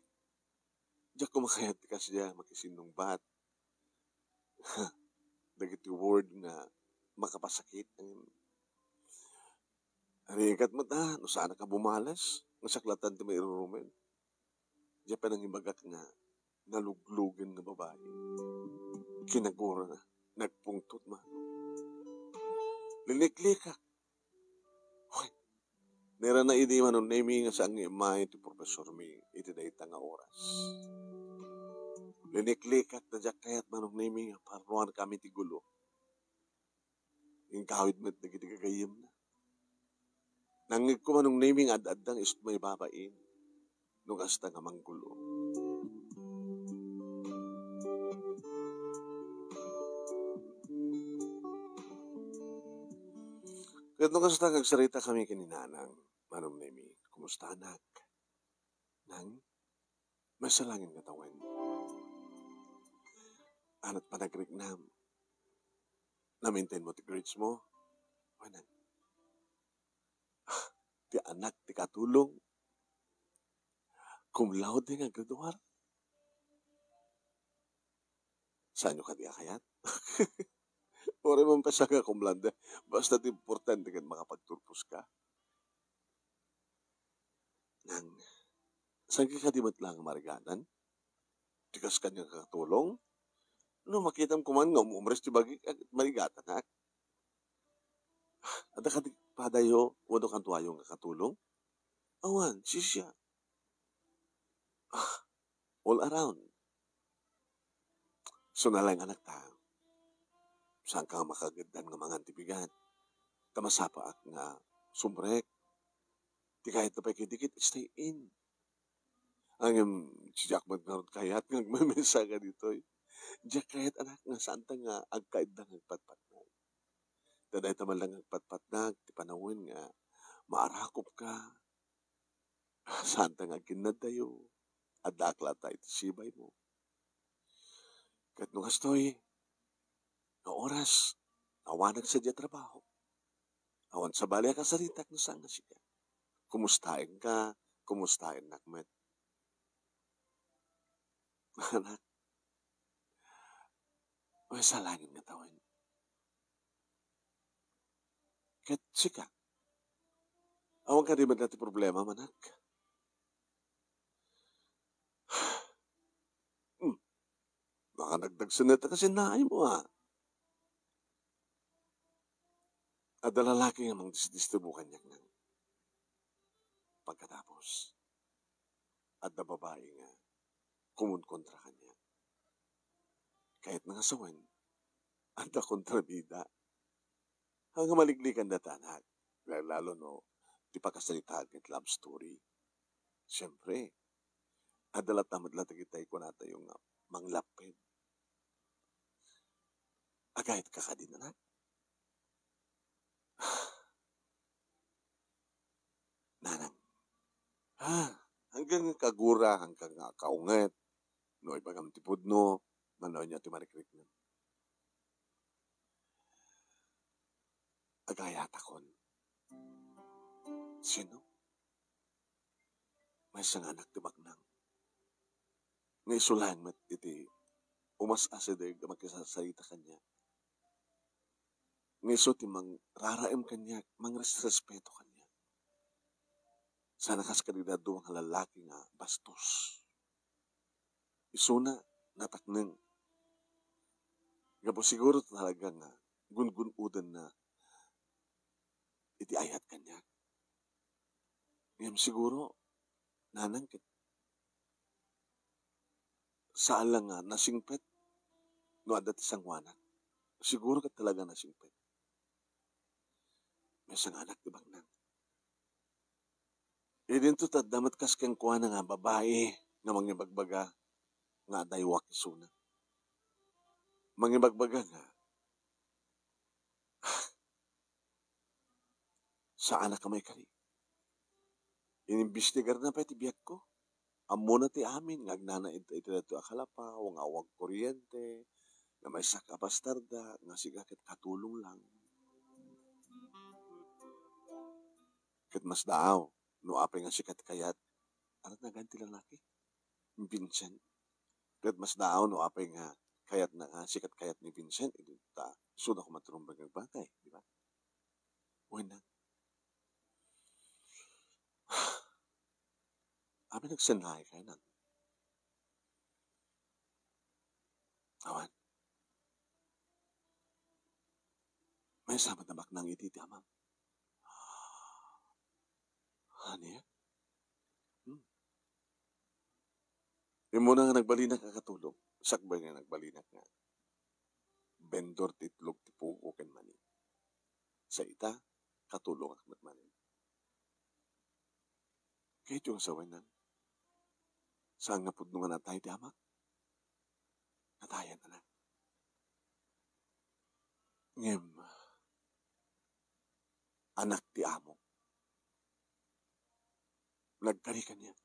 diak koma kayat ti kasdiay a makisinnungbat. Dagiti word nga makapasakit. Rigat met a, no saanka bumales, nga saklatan ti mairurumen. Diak pay nangibagak nga naluglogen nga babai. Kinagurana, nagpungtot man. Liniklikak. Hoy, nairana idi, Manong Nemi, nga saan nga immay ti profesormi iti dayta nga oras. Liniklikak ta diak kayat, Manong Nemi, nga parruankami ti gulo. Ingkawid met dagiti gagayyemna. Nangngegko, Manong Nemi, nga ad-adda nga isu ti maibabain no kasta nga manggulo. Ket no kasta nga agsaritakami ken ni Nanang, Manong Nemi, kumusta, anak? Nang, maysa laengen nga tawen. Ania ti panagriknam? Na-maintain mo ti grades mo? Wen, Nang. Ti anak ti katulong. Cum laude nga graduar. Saanyo kadi a kayat? Uray man pay saan nga cum laude, basta ti importante ket makapagturposka. Nang, saanka kadi met laeng marigatan? Ti kas kaniak nga katulong? No makitam koma nga umumres ti bagik, marigatanak. Adda kadi padayo wenno kaduayo nga katulong? Awan, sisya. Ah, all around. Isu na laeng, anak, ta saanka nga makageddan nga mangan ti bigat. Ta masapaak nga sumrek. Ti kayatna pay ketdi ket stay in. Ngem diak met ngarud kayat nga agmamisa kaditoy. Diak kayat, anak, nga saanta nga agkaedda nga agpatpatnag. Ta dayta man laeng nga agpatpatnag ti panawen nga maarakupka. Saanta nga agkinnaddayo, addaak latta iti sibaymo. Ket no kastoy nga oras, awanak sadiay a trabaho, awan sabali a kasaritak no saan nga sika. Kumustaenka, kumustaennak met. Anak, maysa laengen nga tawen. Ket sika, Awan kadi met ti problema, manak? Hmm. Nakanagdagsen ta kasin naaymo, a. Adda lalaki nga mangdisdisturbo kaniak nang. Pagkatapos, adda babai nga kumunkontra kaniak. Kayatna nga sawen, adda kontrabida. Nga maliklikan data, anak. Lalo no, ti pakasaritaan ket love story. Siyempre, adda latta met la dagitay kunatayo nga manglapped. Agayat ka kadin, anak? Nanang. Ah, hanggang kagura, hanggang nga kaunget. No ibagam ti pudno, mano ania ti marikriknam. Agayatakon. Sino? Maysa nga anak ti baknang. Nga isu laeng met iti umas-asideg a makisarsarita kaniak. Nga isu ti mangraraem kaniak, mangresrespeto kaniak. Sana kas kadagiti dadduma nga lallaki nga bastos. Isuna natakneng. Gapu siguro talaga nga gungun-odenna iti ayat kaniak. Ngem siguro, nanang ket saan la nga nasingpet no adda ti sangoanak. Siguro ket talaga nasingpet. Maysa nga anak ti baknang. Idinto ta adda met kas kenkuana nga babai nga mangibagbaga nga adaywak isuna. Mangibagbaga nga, "Saanak a maikari. Inimbestigarna pay ti biagko. Ammona ti amin nga agnana iti, iti daytoy a kalapaw, nga awan kuryente, nga maysak a bastarda, nga sika ket katulong lang." Ket masdaaw no apay nga sika ti kayat, arat nagan ti lalaki? Vincent. Ket masdaaw no apay nga kayatna nga sika ti kayat ni Vincent, idi ta isuna koma ti rumbeng nga bagay, di ba? Wen, amin nagsennaay kayanan. Awan. Maysa met a baknang iti ti amam. Ania? Hmm. Immuna nga nagbalinak a katulong, sakbay nga nagbalinak nga vendor ti itlog ti puko ken mani. Sa ita, katulongak met manen. Kayatyo nga sawen, saan nga pudno nga natay ti amak? Natayan, anak. Ngem, anak ti amo. Nagkari kaniak.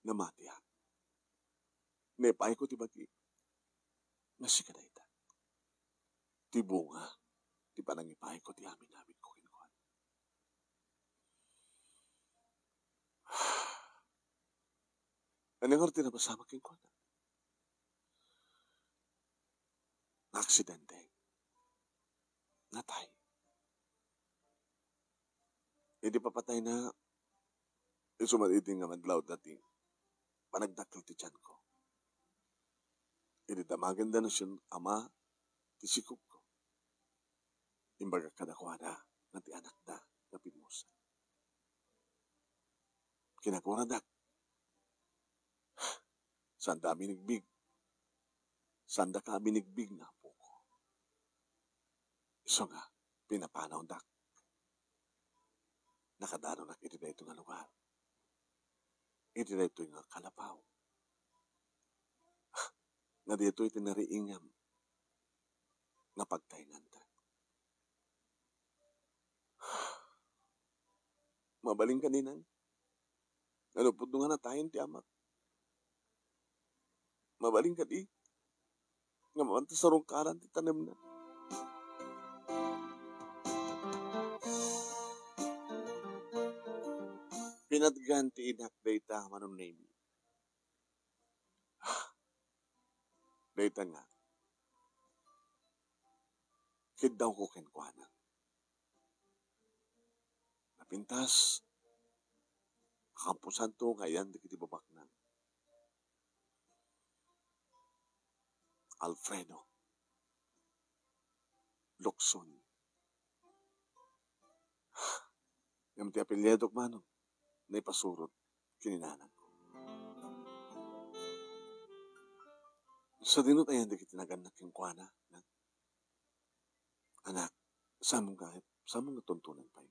Namatiak. Naipayko ti bagi. Nga sika dayta. Ti bunga ti panangipayko ti amin-aminko kenkuana. Ania ngarud ti napasamak kenkuana? Naaksidente. Natay. Idi papatayna, isu met idi nga madlawda ti panagdakkel ti tianko. Idi damagenda no sino ama ti sikogko, imbagak kadakuada nga ti anakda nga pinusa. Kinaguradak. Sanda a binigbig. Sandaka a binigbig nga apoko. Isu nga, pinapanawdak. Nakadanonak iti daytoy nga lugar. Iti daytoy nga kalapaw. Nga daytoy ti nariingam nga pagtaynanta. Mabalin kadi, Nang? Nga no pudno nga natayen ti amak. Mabalin kadi nga mapan ti sarungkaran ti tanemna. Pinatgan ti inak dayta, Manong Nemy. Dayta nga, kiddawko kenkuana. Pintas, kamposanto nga ayan dagiti babaknang. Alfredo, Lukson. Ngem ti apelyidok, Manong, naipasurot ken ni nanangko. Sadino ti ayan dagiti nagannak kenkuana, Nang? Anak, saan mo nga, saan mo nga tuntunan pay?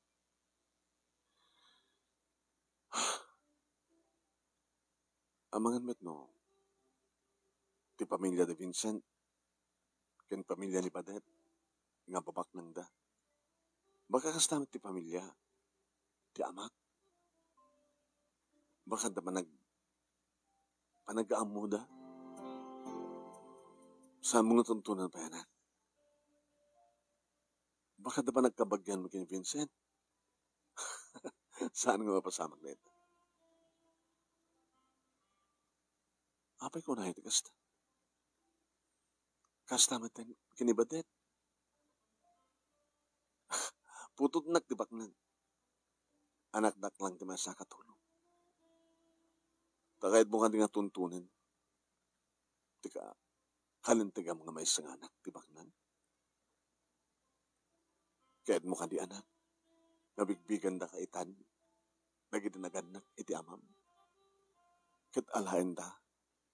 Amangan met no ti pamilia ni Vincent ken pamilia ni Badet nga babaknangda. Baka kasta met ti pamilia ti amak. Baka adda panag-, panagaammoda. Saan mo nga tuntunan pay, anak? Baka adda panagkabagianmo ken Vincent. Saan nga mapasamak dayta? Apay, kunam iti kasta? Kasta met ken ni Badet. Putotnak ti baknang. Anakdak lang ti maysa a katulong. Ta kayatmo kadi nga tuntunen ti ka-, kalintegam nga maysa nga anak ti baknang? Kayatmo kadi, anak, nga bigbigandaka itan dagiti nagannak iti amam? Ket alaenda,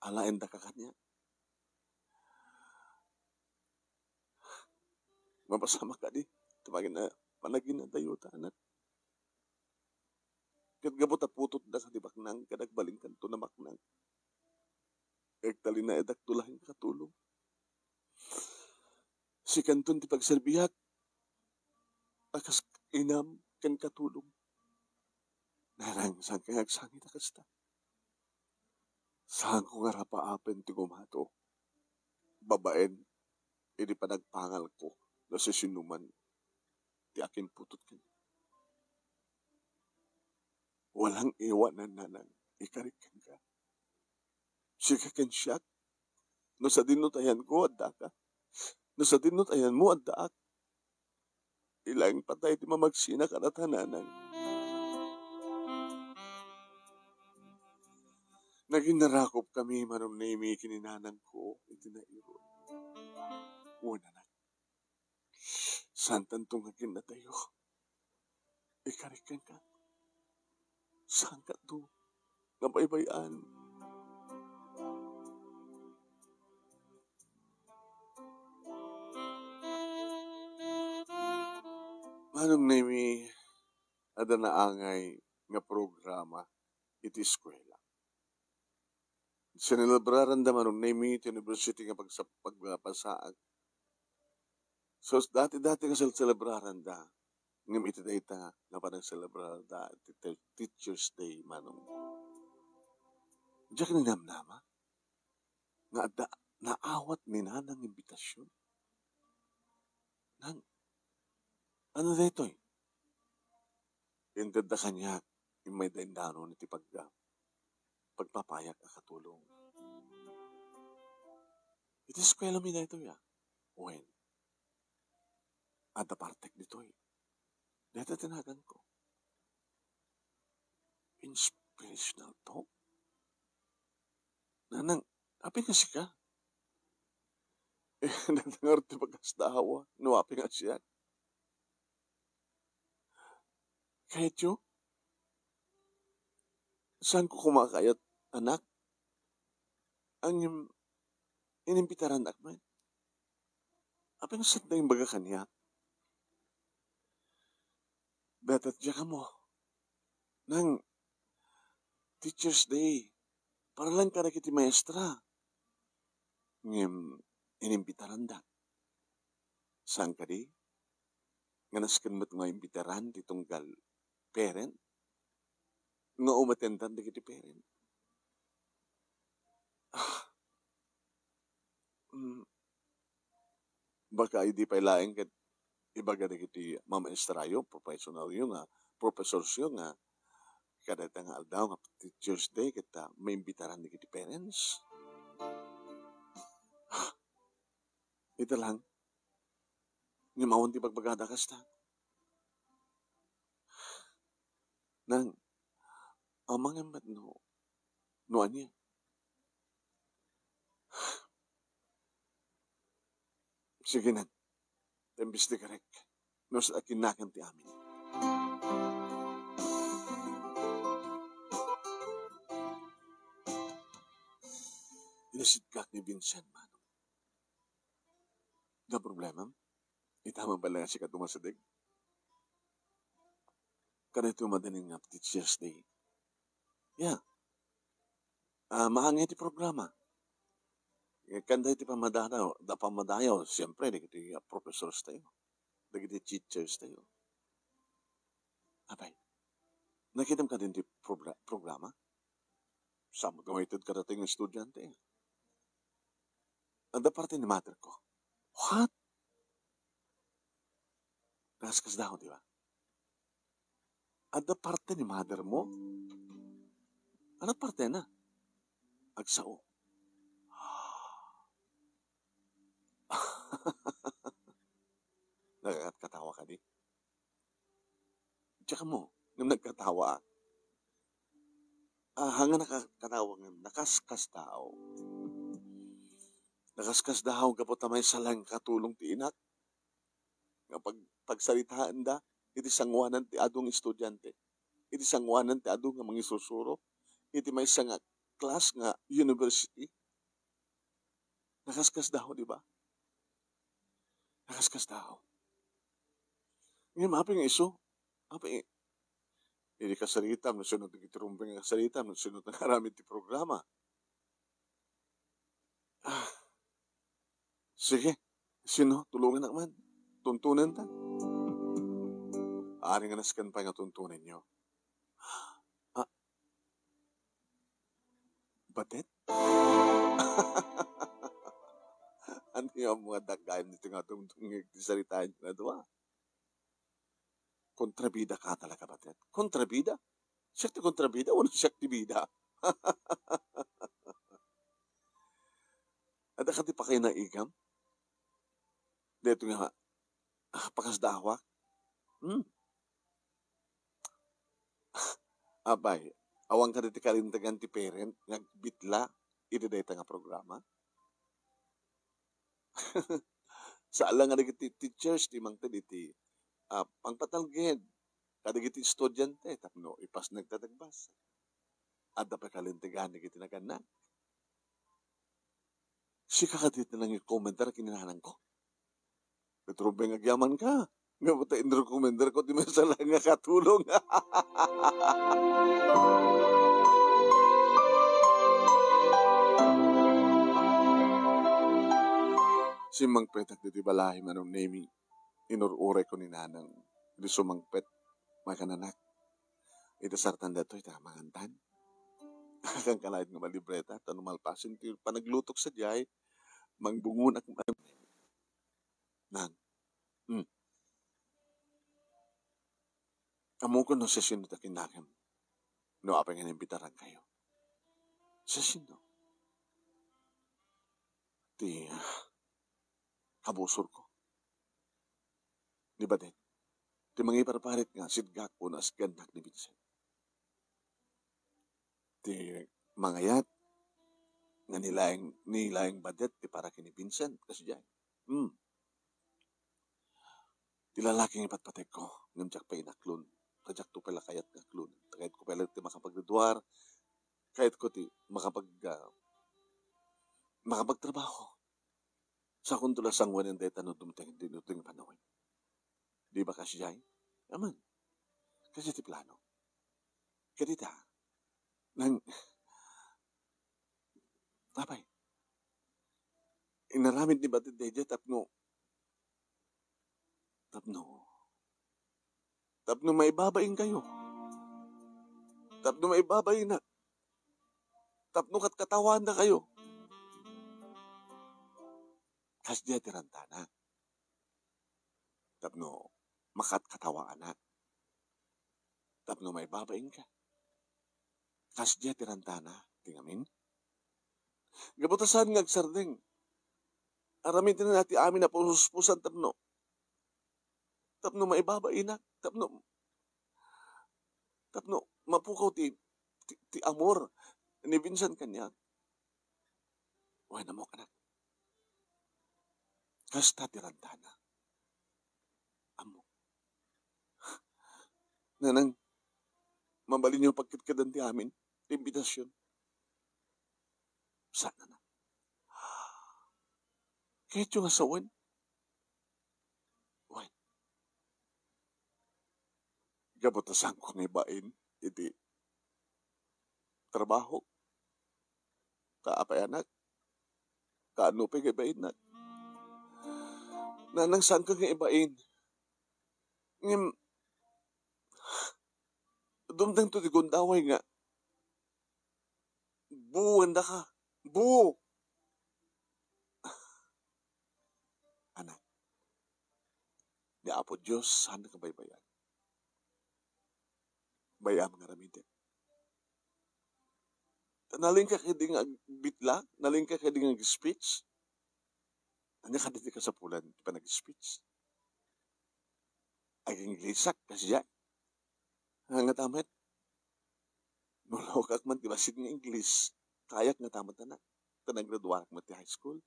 alaendaka kaniak. Mapasamak kadi ti pagina-, panaginadayota, anak. Ket gapu ta putotda kadi baknang, ket agbalinkanto a baknang. Agtalinaedakto laeng nga katulong. Sikanton ti pagserbiak a kas inam ken katulong. Nanang, saanka nga agsangit a kasta? Saanko nga rapaapen ti gumato babaen idi panagpangalko no sisinoman ti akinputot kaniak. Walang iwanan, nanang, ikarik kenka. Sika ken siak, no sadino ti ayanko, addaka. No sadino ti ayanmo, addaak. Ilaeng patay ti mamagsina kadata, nanang. Naginarakopkami, Manong Nemi, ken ni nanangko iti nairod. Wen, anak, saantanto nga aginnadayo. Ikarik kenka. Saankatto nga baybay-an. Manong Nemi, adda naangay nga programa iti eskuela. Sinelebraranda, Manong Nemi, ti university nga pagsa-, pagpasaag. So, dati-dati nga sel-, selebraranda. Ngem iti dayta nga panagselebrar da ti te-, Teacher's Day, Manong. Diak ninamnama nga adda naawat ni Nanang imbitasion. Nang, ano daytoy? Intedda kaniak, immay daindanon iti pag-, pagpapayak a katulong. Iti eskuelami daytoy, a. Wen, adda partek ditoy. Dayta ti naganko. Inspirational talk? Nanang, apay nga sika? Eh, dayta ngarud ti bagas da awa, no apay nga siak. Kayatyo? Saanko koma a kayat, anak? Ngem inimbitarannak met. Apay nga saan da imbaga kaniak? Dayta ti diak ammo. Nang Teacher's Day, para lang kadagiti maestra. Ngem inimbitarandak. Saan kadi? Nga nasken met nga imbitaran ti tunggal parent? Nga umatendan dagiti parent? Ah. Mm. Baka idi pay laeng ket ibaga dagiti mamaestrayo, professionalyo nga, professorsyo nga, kadayta nga aldaw nga Teacher's Day ket, ah, maimbitaran dagiti parents. Ita lang. Ngem awan ti bagbagada kasta. Nang, amangan met no, no ania. Sige, Nang. Imbestigarek no sa akin nakan ti amin. Inisitkak ni Vincent, Manong. Nga problema? Ita man pala nga sika tumasideg. Kada ito madanin nga Teachers Day. Ya. Ah, maangay ti programa. Eh, kanda iti pamadayaw, da pamadayaw, siyempre, dagiti, ah, professors tayo. Dagiti teachers tayo. Apay, nakitam ka din ti progra-, programa? Saan ka maited kadatayo nga estudiante? Adda parte ni mother ko. What? Nakaskas daw, di ba? Adda parte ni mother mo? Ano parte na? Agsao. Nakakatkatawa ka di? Tsaka mo, ngem nagkatawa. Ah, hanga nakakatawa ngem, nakaskas daw. Nakaskas daw, gapu ta maysa lang katulong ti inak. Nga pag-, pagsaritaanda, iti sanguanan ti adu nga estudiante. Iti sanguanan ti adu nga mangisusuro. Iti maysa nga class nga university. Nakaskas daw, di ba? Nakaskas daw. Ngayon, maapay nga isu? Apay, iti kasaritam, no sino ti rumbeng nga kasaritam, no sino ti aramid ti programa. Ah, sige, sino? Tulungan man. Tuntunan ta. Ari nga nasken pay nga tuntunan nyo. Ah, Batet? Ano yung mga dagayam dito nga dumdungig ti sarita nyo nga dua? Kontrabida ka talaga, Batet. Kontrabida? Siya ti kontrabida, wano siya ti bida? Ada ka ti pakay na igam? Dito nga, ah, pakasdawak? Hmm. Apay, awan ka diti kalintegan ti parent nga agbitla iti dayta nga programa? Saan lang nga dagiti teachers ti mangted iti, ah, pangpatalged kadagiti estudiante tapno ipasnek ta dagbas. Adda pay kalintegan dagiti nagannak. Sika kadi ti nangikomentar ken ni nanangko. Ket rumbeng agyaman ka. Nga ta inrekomendar ko ti maysa lang nga katulong. Simmangpetak diti balay, Manong Nemi. Inur-uray ko ni Nanang. Di sumangpet. Makananak. Iti sartan datoy ta mangantan. Akan ka laeng nga malibreta, ta no malpasen ti panaglutok sadiay, mangbungonak. Nang, hmm. Ammok no sasino ta kinnakem. No apay nga naimbitaran kayo. Sasino? Ti, ah, kabusorko. Ni Badet, ti mangiparparit nga sitgak wenno asgannak ni Vincent. Ti mangayat nga ni laeng, ni laeng Badet ti para ken ni Vincent, kasdiay. Hmm. Ti lalaki nga ipatpatekko, ngem diak pay inaklon. Ta diakto pay la kayat nga aklon. Ta kayatko pay la ti makapagduduar, kayatko ti makapag-, ah, makapagtrabaho. Sakonto la sanguanen dayta no dumteng, no dumteng panawen. Di ba kasdiay? Amen. Kasdiay ti plano. Ket ita, nang, apay, inaramid ni Badet daydiay tapno, tapno, tapno maibabain kayo. Tapno maibabain na. Tapno katkatawaanna kayo. Kasdiay ti rantana. Tapno makatkatawaanna. Tapno maibabain ka. Kasdiay ti rantana, ti ngamin. Gapu ta saan nga agsardeng. Aramidna ti amin a puspuspusan tapno, tapno maibabaina, tapno, tapno mapukaw ti, ti, ti amor ni Vincent kaniak. Wen, ammok, anak. Kasta ti rantana. Ammok. Nanang, mabalinyo pagkidkidan ti amin, ti imbitasyon. Saan, anak? Kayatyo nga sawen? Wen. Gapu ta saanko nga ibain iti trabaho. Ka apay, anak? Kaano pay nga ibainnak? Nanang, saanka nga ibain. Ngem, dumtengto ti gundaway nga, buwendaka. Bu! Anak, ni Apo Dios, saan nga baybay-an. Bay-am nga aramiden. Ta nalingka kadi nga agbitla, nalingka kadi nga ag-speech. Ania kadi ti kasapulan ti panag-speech? Ag-Inglesak, kasdiay. Nga, ngata met, nalukak man ti bassit nga Ingles. Kayak ngata met, anak. Ta naggraduarak met ti high school.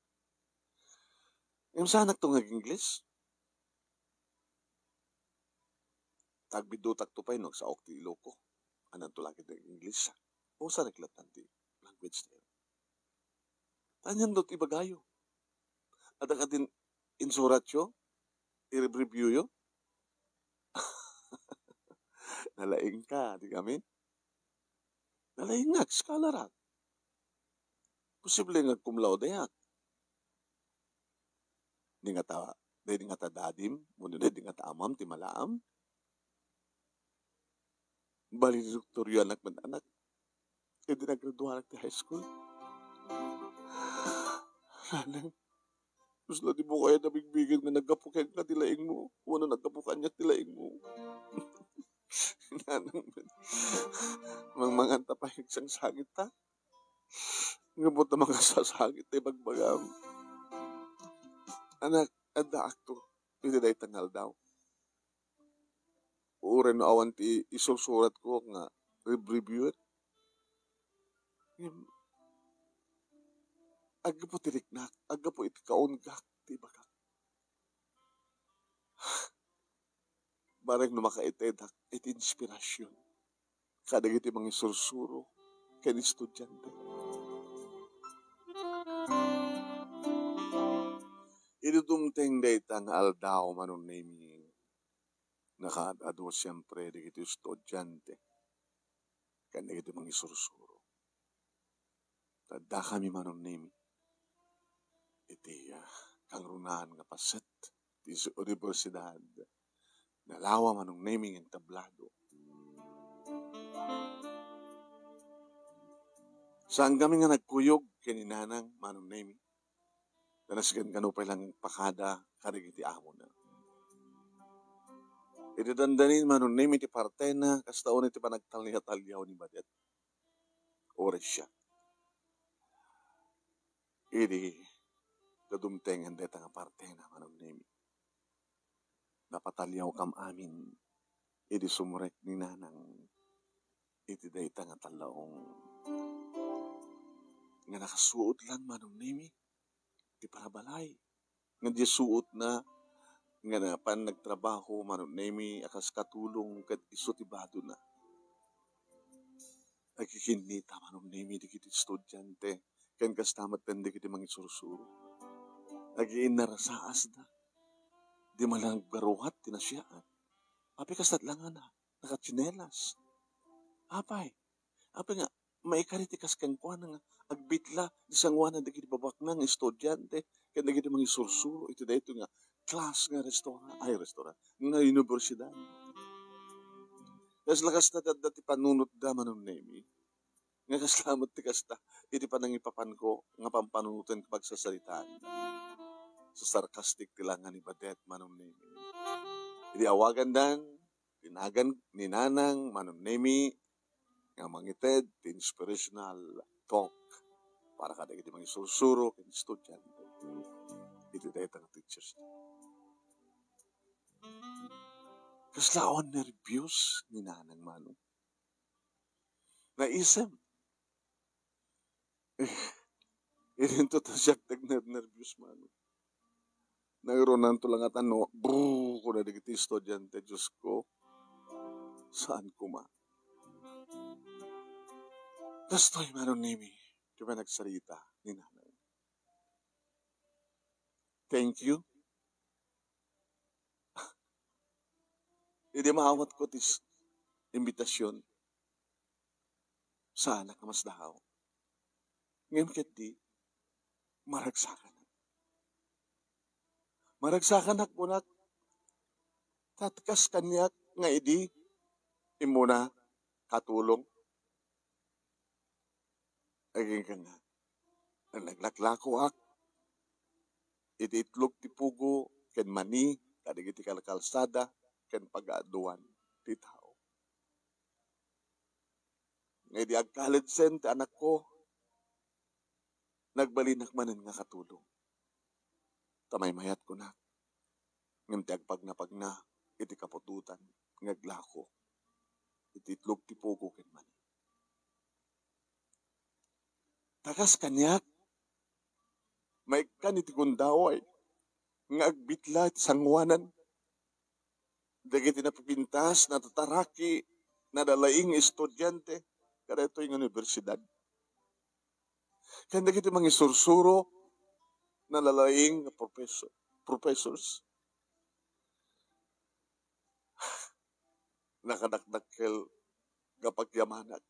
Ngem saanakto nga ag-Ingles. Ta agbiddutakto pay no agsaok ti Iloco. Ananto laeng ti Ingles. Usa reklattan ti language tayo. Anianto ti ibagayo? Adda kadin insuratyo? I-review-yo? Nalaingka, di kami? Nalaingak, skalarak. Posible nga cum laude-ak. Di ngata, di ngata dadim, wenno di ngata amam ti malaam. Valedictorian-ak met, anak. Idi naggraduarak ti high school. Nanang, puslo ti bukay a nabigbigen nga naggapu kenka ti laingmo, wenno naggapu kaniak ti laingmo. Nanang, mangmanganta pay agsangsangit ta. Gapu ta makasasakit ti ibagbagam. Anak, addaakto iti dayta nga aldaw. Uray no awan ti isursuratko nga rib-, reviewer. Ngem, aggapu ti riknak, aggapu iti kaunggak ti ibagak. Bareng no makaitedak iti inspirasyon kadagiti mangisursuro ken estudiante. Idi dumteng dayta nga aldaw, Manong Nemi, nakaad-adu siempre dagiti estudiante ken dagiti mangisursuro. Ta addakami, Manong Nemi, iti, ah, kangrunaan nga paset ti su-, universidad. Nalawa, Manong Nemi, nga entablado. Saankami nga nagkuyog ken ni Nanang, Manong Nemi. Ta nasken kano pay lang pakada kadagiti amona. Iti dandanin, Manong Nemi, ti partena, kasta unay ti panagtalya-talyaw ni Badet. Uray siak. Idi ta dumtengen dayta nga partena, Manong Nemi, napataliawkam amin idi sumrek ni Nanang iti dayta nga tallaong nga nakasuot lang, Manong Nemi, ti parabalay. Nga di suotna nga napan nagtrabaho, Manong Nemi, a kas katulong ket isu ti badona. Agikinnita, Manong Nemi, dagiti estudiante ken kasta met dagiti mangisursuro. Agiinnarasaasda. Di man lang aggaruhat ti nasiaat. Apay, kasta langana, nakatsinelas. Apay, apay nga maikari ti kas kenkuana nga agbitla ti sangoanan dagiti babaknang nga estudiante ken dagiti mangisursuro iti daytoy nga class nga restaurant, ay, restaurant, nga universidad. Kasla kasta ti adda ti panunotda, Manong Nemi. Nga kasla met ti kasta iti panangipapanko nga pampanunoten ket pagsasaritaan. Sa sarcastic ti langa ni Badet, Manong Nemi. Idi awagandan, tinagan ni Nanang, Manong Nemi, nga mangited ti inspirational talk para kadagiti mangisursuro ken estudiante iti dayta nga teachers. Kasla awan nerbios ni Nanang, Manong. naisem. Idinto ta siak nagnernerbios man. Nangrunanto la nga tano, brrr, kuna dagiti estudiante, Diosko, saan koma. Kastoy, Manong Nemi, ti panagsarita ni nanay. Thank you. Idi maawatko ti s-, imbitasion, saanak a masdaaw. Ngem ketdi, maragsakanak. Maragsakanak, kunak, ta kas kaniak nga idi, immuna, katulong. Agingga nga, naglaklakoak iti itlog ti pugo ken mani kadagiti kalkalsada ken pagaaduan ti tao. Nga idi agkaledsen ti anakko, nagbalinak manen nga katulong. Ta maymayat kunak, ngem ti agpagnapagna iti kaputotan nga aglako iti itlog ti pugo ken mani. Ta kas kaniak, maikkan iti gundaway nga agbitla iti sangoanan dagiti napipintas, natataraki, nalalaing nga estudiante kadaytoy nga universidad. Ken dagiti mangisursuro, nalalaing nga professor, professors. Nakadakdakkel nga pagyamanak.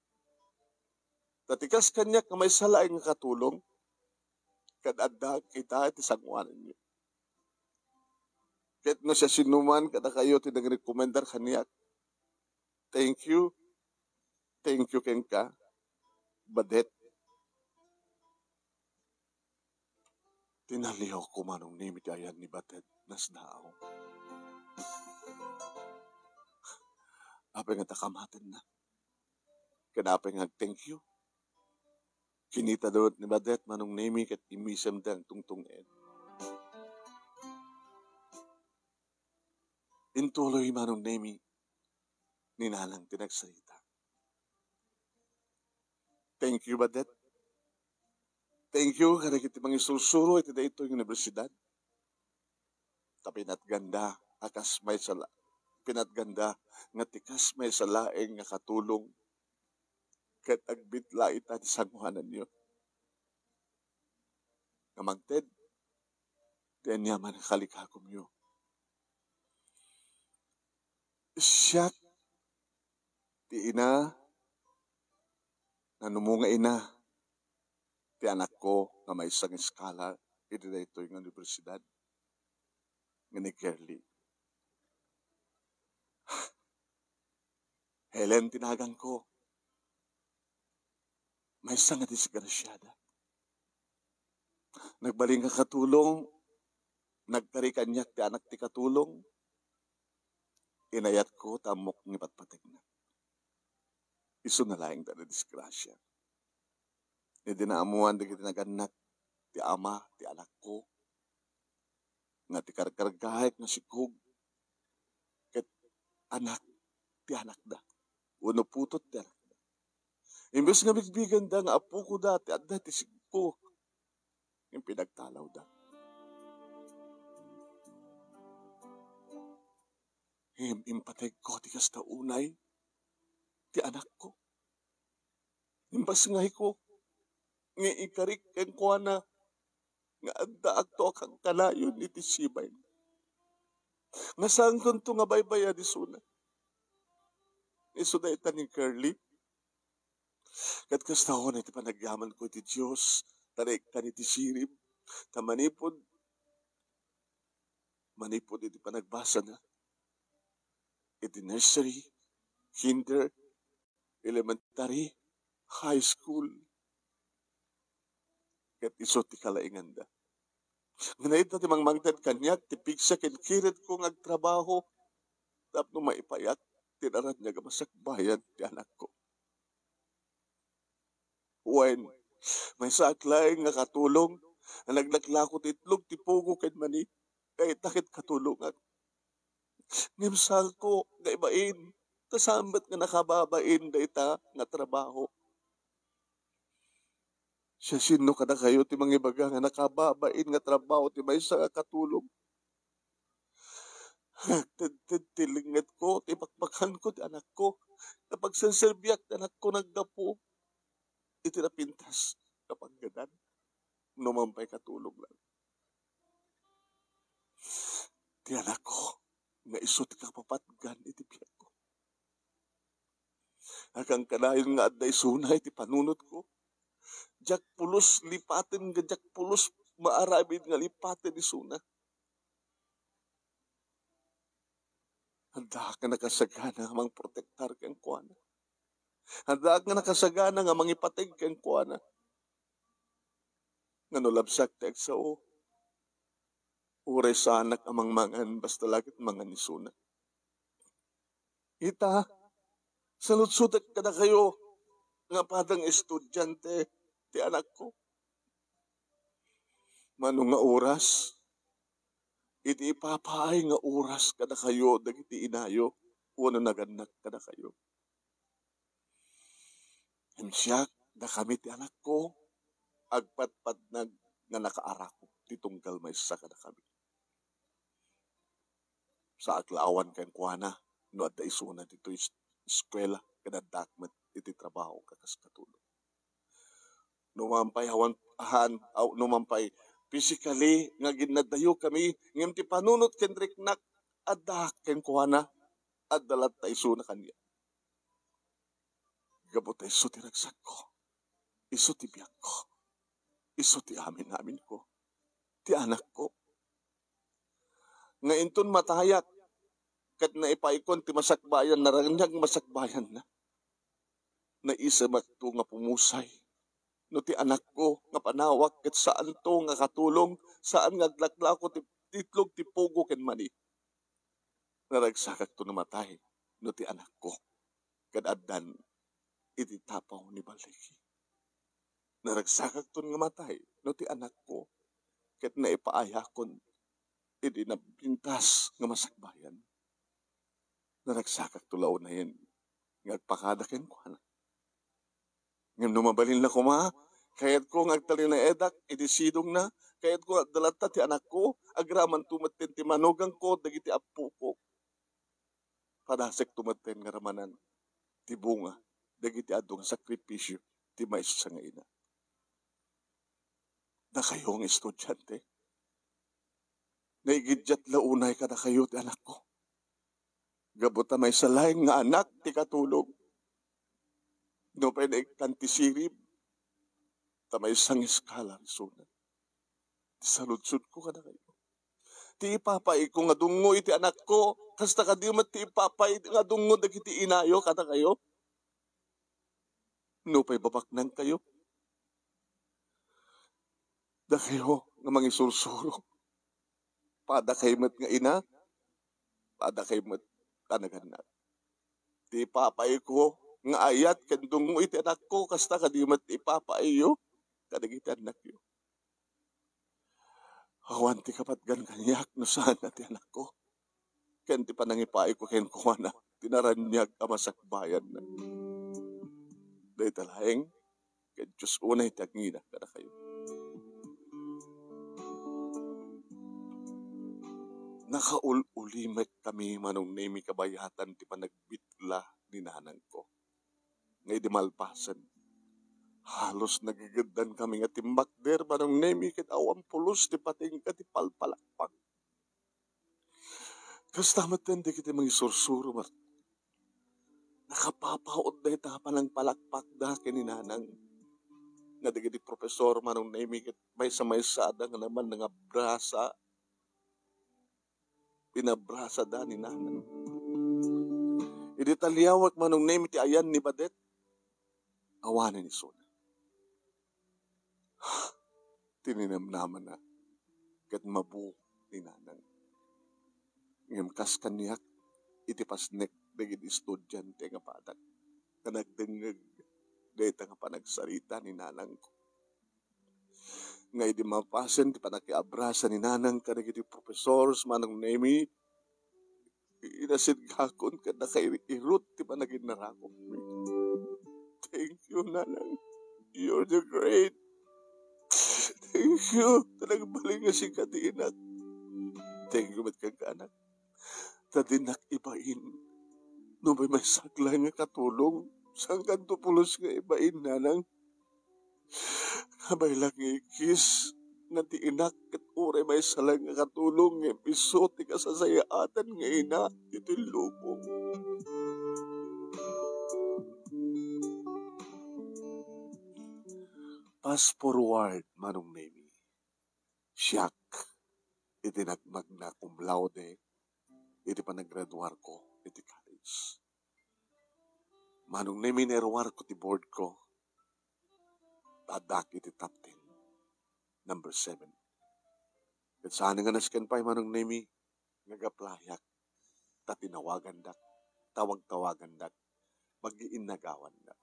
Ta ti kas kaniak nga maysa laeng nga katulong, ket adda kita iti sangoananyo. Ket no siasinoman kadakayo ti nagrekomendar kaniak, thank you. Thank you kenka, Badet. Tinaliawko, Manong Nemi, ti ayan ni Badet, nasdaaw. Apay nga ta kamatenna? Ken apay nga ag-thank you? Kinitana ni Badet, Manong Nemi, ket immisemda agtungtung-en. Intuloy, Manong Nemi, ni nanang ti nagsarita. Thank you, Badet. Thank you kadagiti mangisursuro iti daytoy nga universidad. Ta pinatganda a kas maysa la-, pinatganda nga ti kas maysa laeng nga katulong ket agbitla ita ti sangoananyo. Nga mangted ti aniaman nga kalikakomyo. Siak ti ina, nanumo nga ina, ti anakko nga maysa nga scholar iti daytoy nga universidad nga ni Kerly. Helen ti naganko. Maysa nga disgrasiada. Nagbalin nga katulong, nagkari kaniak ti anak ti katulong, inayatko ta ammok nga ipatpategna. Isuna laeng ta nadisgrasia. Idi naammuan dagiti nagannak ti ama ti anakko, nga ti karkargaek nga sikog ket anak ti anakda, wenno putot ti anakda. Imbes nga bigbigenda nga apokoda ti adda ti sikog, ngem pinagtalawda. Ngem impategko ti kasta unay ti anakko. Imbasngayko nga ikarik kenkuana nga addaakto a kankanayon iti sibain. Nga saankonto nga baybayad isuna. Isu dayta ni Curly. Ket kasta unay ti panagyamanko iti Dios, ta naikkan iti sirib, ta manipud, manipud iti panagbasana iti nursery, kinder, elementary, high school, ket isu ti kalainganda. Nga naitna ti mangmangted kaniak ti pigsa ken kiretko nga agtrabaho tapno maipayak ti naraniag a masakbayan ti anakko. Wen, maysaak laeng nga katulong a naglaklako ti itlog ti pugo ken mani, dayta ket katulongak. Ngem saanko nga ibain, ta saan met nga nakababain dayta nga trabaho. Siasino kadakayo ti mangibaga nga nakababain nga trabaho ti maysa nga katulong? Agtedted ti lingngedko, ti bakbakanko, ti anakko. Napagserserbiak ti anakko naggapu iti napintas nga paggadan. No man pay katulong lang. Ti anakko nga isu ti kapapatgan iti biagko. Agkankanayon nga adda isuna iti panunotko. Diak pulos lipaten nga diak pulos maaramid nga lipaten isuna. Addaak nga nakasagana nga mangprotektar kenkuana. Addaak nga nakasagana nga mangipateg kenkuana. Nga no labsak ti agsao, uray saanak a mangmangan, basta la ket mangan isuna. Ita, saludsodak kadakayo nga padang estudiante ti anakko. Mano nga oras, iti ipapaay nga oras kadakayo dagiti inayo wenno nagannak kadakayo. Ngem siak, dakami ti anakko, agpadpadnag nga nakaarako ti tunggal maysa kadakami. Saak la awan kenkuana no adda isuna ditoy es-, eskuela ken addaak met iti trabaho nga kas katulong. No man pay awan, han-, aw, no man pay physically nga aginnadayokami, ngem ti panunot ken riknak addaak kenkuana, adda latta isuna kaniak. Gapu ta isu ti ragsakko, isu ti biagko, isu ti amin-aminko, ti anakko. Nga inton matayak, ket naipaikon ti masakbayan, naraniag masakbayanna. Naisemakto nga pumusay no ti anakko nga panawak ket saanto nga katulong, saan nga aglaklako ti itlog ti pugo ken mani. Naragsakakto no matay no ti anakko ket addan iti tapaw ni balligi. Naragsakakton nga matay no ti anakko ket naipaayakon idi napintas nga masakbayan. Naragsakakto la unayen nga agpakada kenkuana. Ngem no mabalinna koma, kayatko nga agtalinaedak iti sidongna, kayatko nga adda latta ti anakko, agramanto metten ti manugangko dagiti appoko. Padasekto metten nga ramanan ti bunga dagiti adu nga sakripisio ti maysa nga ina. Dakayo nga estudiante, naigiddiat la unay kadakayo ti anakko. Gapu ta maysa laeng nga anak ti katulong. Nupay naikkan ti sirib, ta maysa nga eskala isuna. Ti saludsodko kadakayo, ti ipapaayko nga dungngo iti anakko, kasta kadi met ti ipapaay nga dungngo dagiti inayo kadakayo? Nupay babaknangkayo, dakayo nga mangisursuro, padakay met nga ina, padakay met a nagannak. Ti ipapaayko nga ayat ken dungngo iti anakko, kasta kadi met ti ipapaayyo kadagiti annakyo. Awan ti kapatgan kaniak no saan a ti anakko ken ti panangipaayko kenkuana ti naraniag a masakbayanna. Dayta laeng, ket Dios unay ti agngina kadakayo. Nakaul-ulimekkami, Manong Nemi, kabayatan ti panagbitla ni nanangko nga idi malpasen, halos nagigeddankami nga timmakder, Manong Nemi, ket awan pulos ti patingga ti palpalakpak. Kasta metten dagiti mangisursuro, Mar-, nakapapaut dayta nga panangpalakpakda ken ni nanang. Nga dagiti profesor, Manong Nemi, ket maysa-maysada nga naman nangabrasa, pinabrasada ni nanang. Idi taliawek, Manong Nemi, ti ayan ni badet, awanen isuna. Tininamnamana ket mabu ni nanang. Ngem kas kaniak, iti pasnek dagiti estudiante nga padak nga nagdengngeg dayta nga panagsarita ni nanangko. Nga idi mapasen ti panakiabrasa ni nanang kadagiti professors, Manong Nemi, inasidgakon ken nakairot ti panaginnarakokmi. Thank you, Nanang. You're the great. Thank you ta nagbalin nga sika ti inak. Thank you met kenka, anak, ta dinak ibain no may maysak laeng nga katulong. Saankanto pulos nga ibain, nanang. Kabay laeng nga ikis nga ti inak ket uray maysa laeng nga katulong ngem isu ti kasasayaatan nga ina ditoy lubong. Fast forward, Manong Nemi. Siak iti nagmagna cum laude iti panaggraduarko iti college. Manong Nemi, naruarko ti board ko. Addak iti top ten, number seven. Ket saan nga nasken pay, Manong Nemi, nga gaplayak ta tinawagandak, tawag-tawagandak, magiinnagawandak.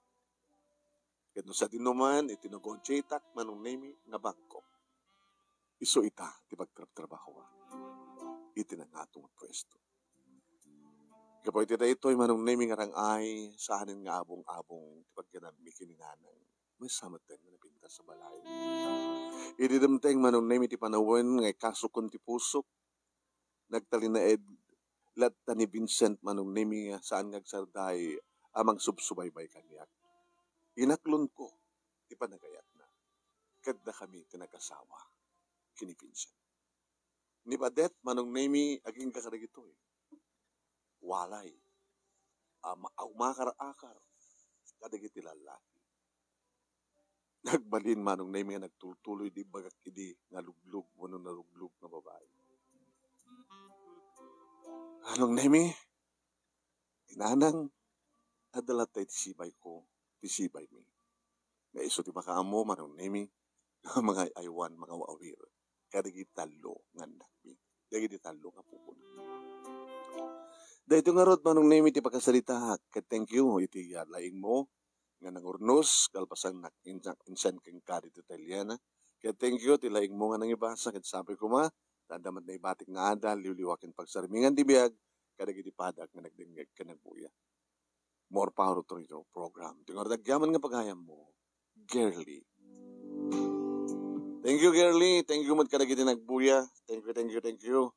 Ket no sadino man iti nagojoytak, Manong Nemi, nga bangko, isu ita ti pagtrabtrabahoak iti nangato nga puesto. Gapu iti daytoy, Manong Nemi, nga rang-ay, saanen nga abong-abong ti pagyanammi ken ni nanang. Maysa metten nga napintas a balay. Idi dimteng, Manong Nemi, ti panawen nga ikasukon ti pusok, nagtalinaed latta ni Vincent, Manong Nemi, nga saan nga agsardeng a mangsubsubaybay kaniak. Inaklonko ti panagayatna. Ket dakami ti nagasawa ken ni Vincent. Ni Padet, Manong Nemi, agingga kadagitoy. Walay a ma-, umakar-akar kadagiti lallaki. Nagbalin, Manong Nemi, nga nagtultuloy di imbagak idi nga luglog wenno naluglog nga babai. Manong Nemi, ti nanang, adda latta iti sibayko, ti sibaymi. Nga isu ti makaammo, Manong Nemi, nga mangay-aywan, mangaw-awir kadagiti tallo nga annakmi, dagiti tallo nga pupuna. Daytoy ngarud, Manong Nemi, ti pakasaritaak, ket thank you iti, ah, laingmo nga nangurnos, kalpasan nak-, insa-, insan kenka ditoy Italiana. Ket thank you ti laingmo nga nangibasa, ket sapay koma, ta adda met naibatik nga adal, liwliwa ken pagsarmingan ti biag kadagiti padak nga nagdengngeg ken nagbuya. More power to your program. Ti ngarud agyaman nga pagayammo, Girly. Thank you, Girly. Thank you met kadagiti nagbuya. Thank you, thank you, thank you.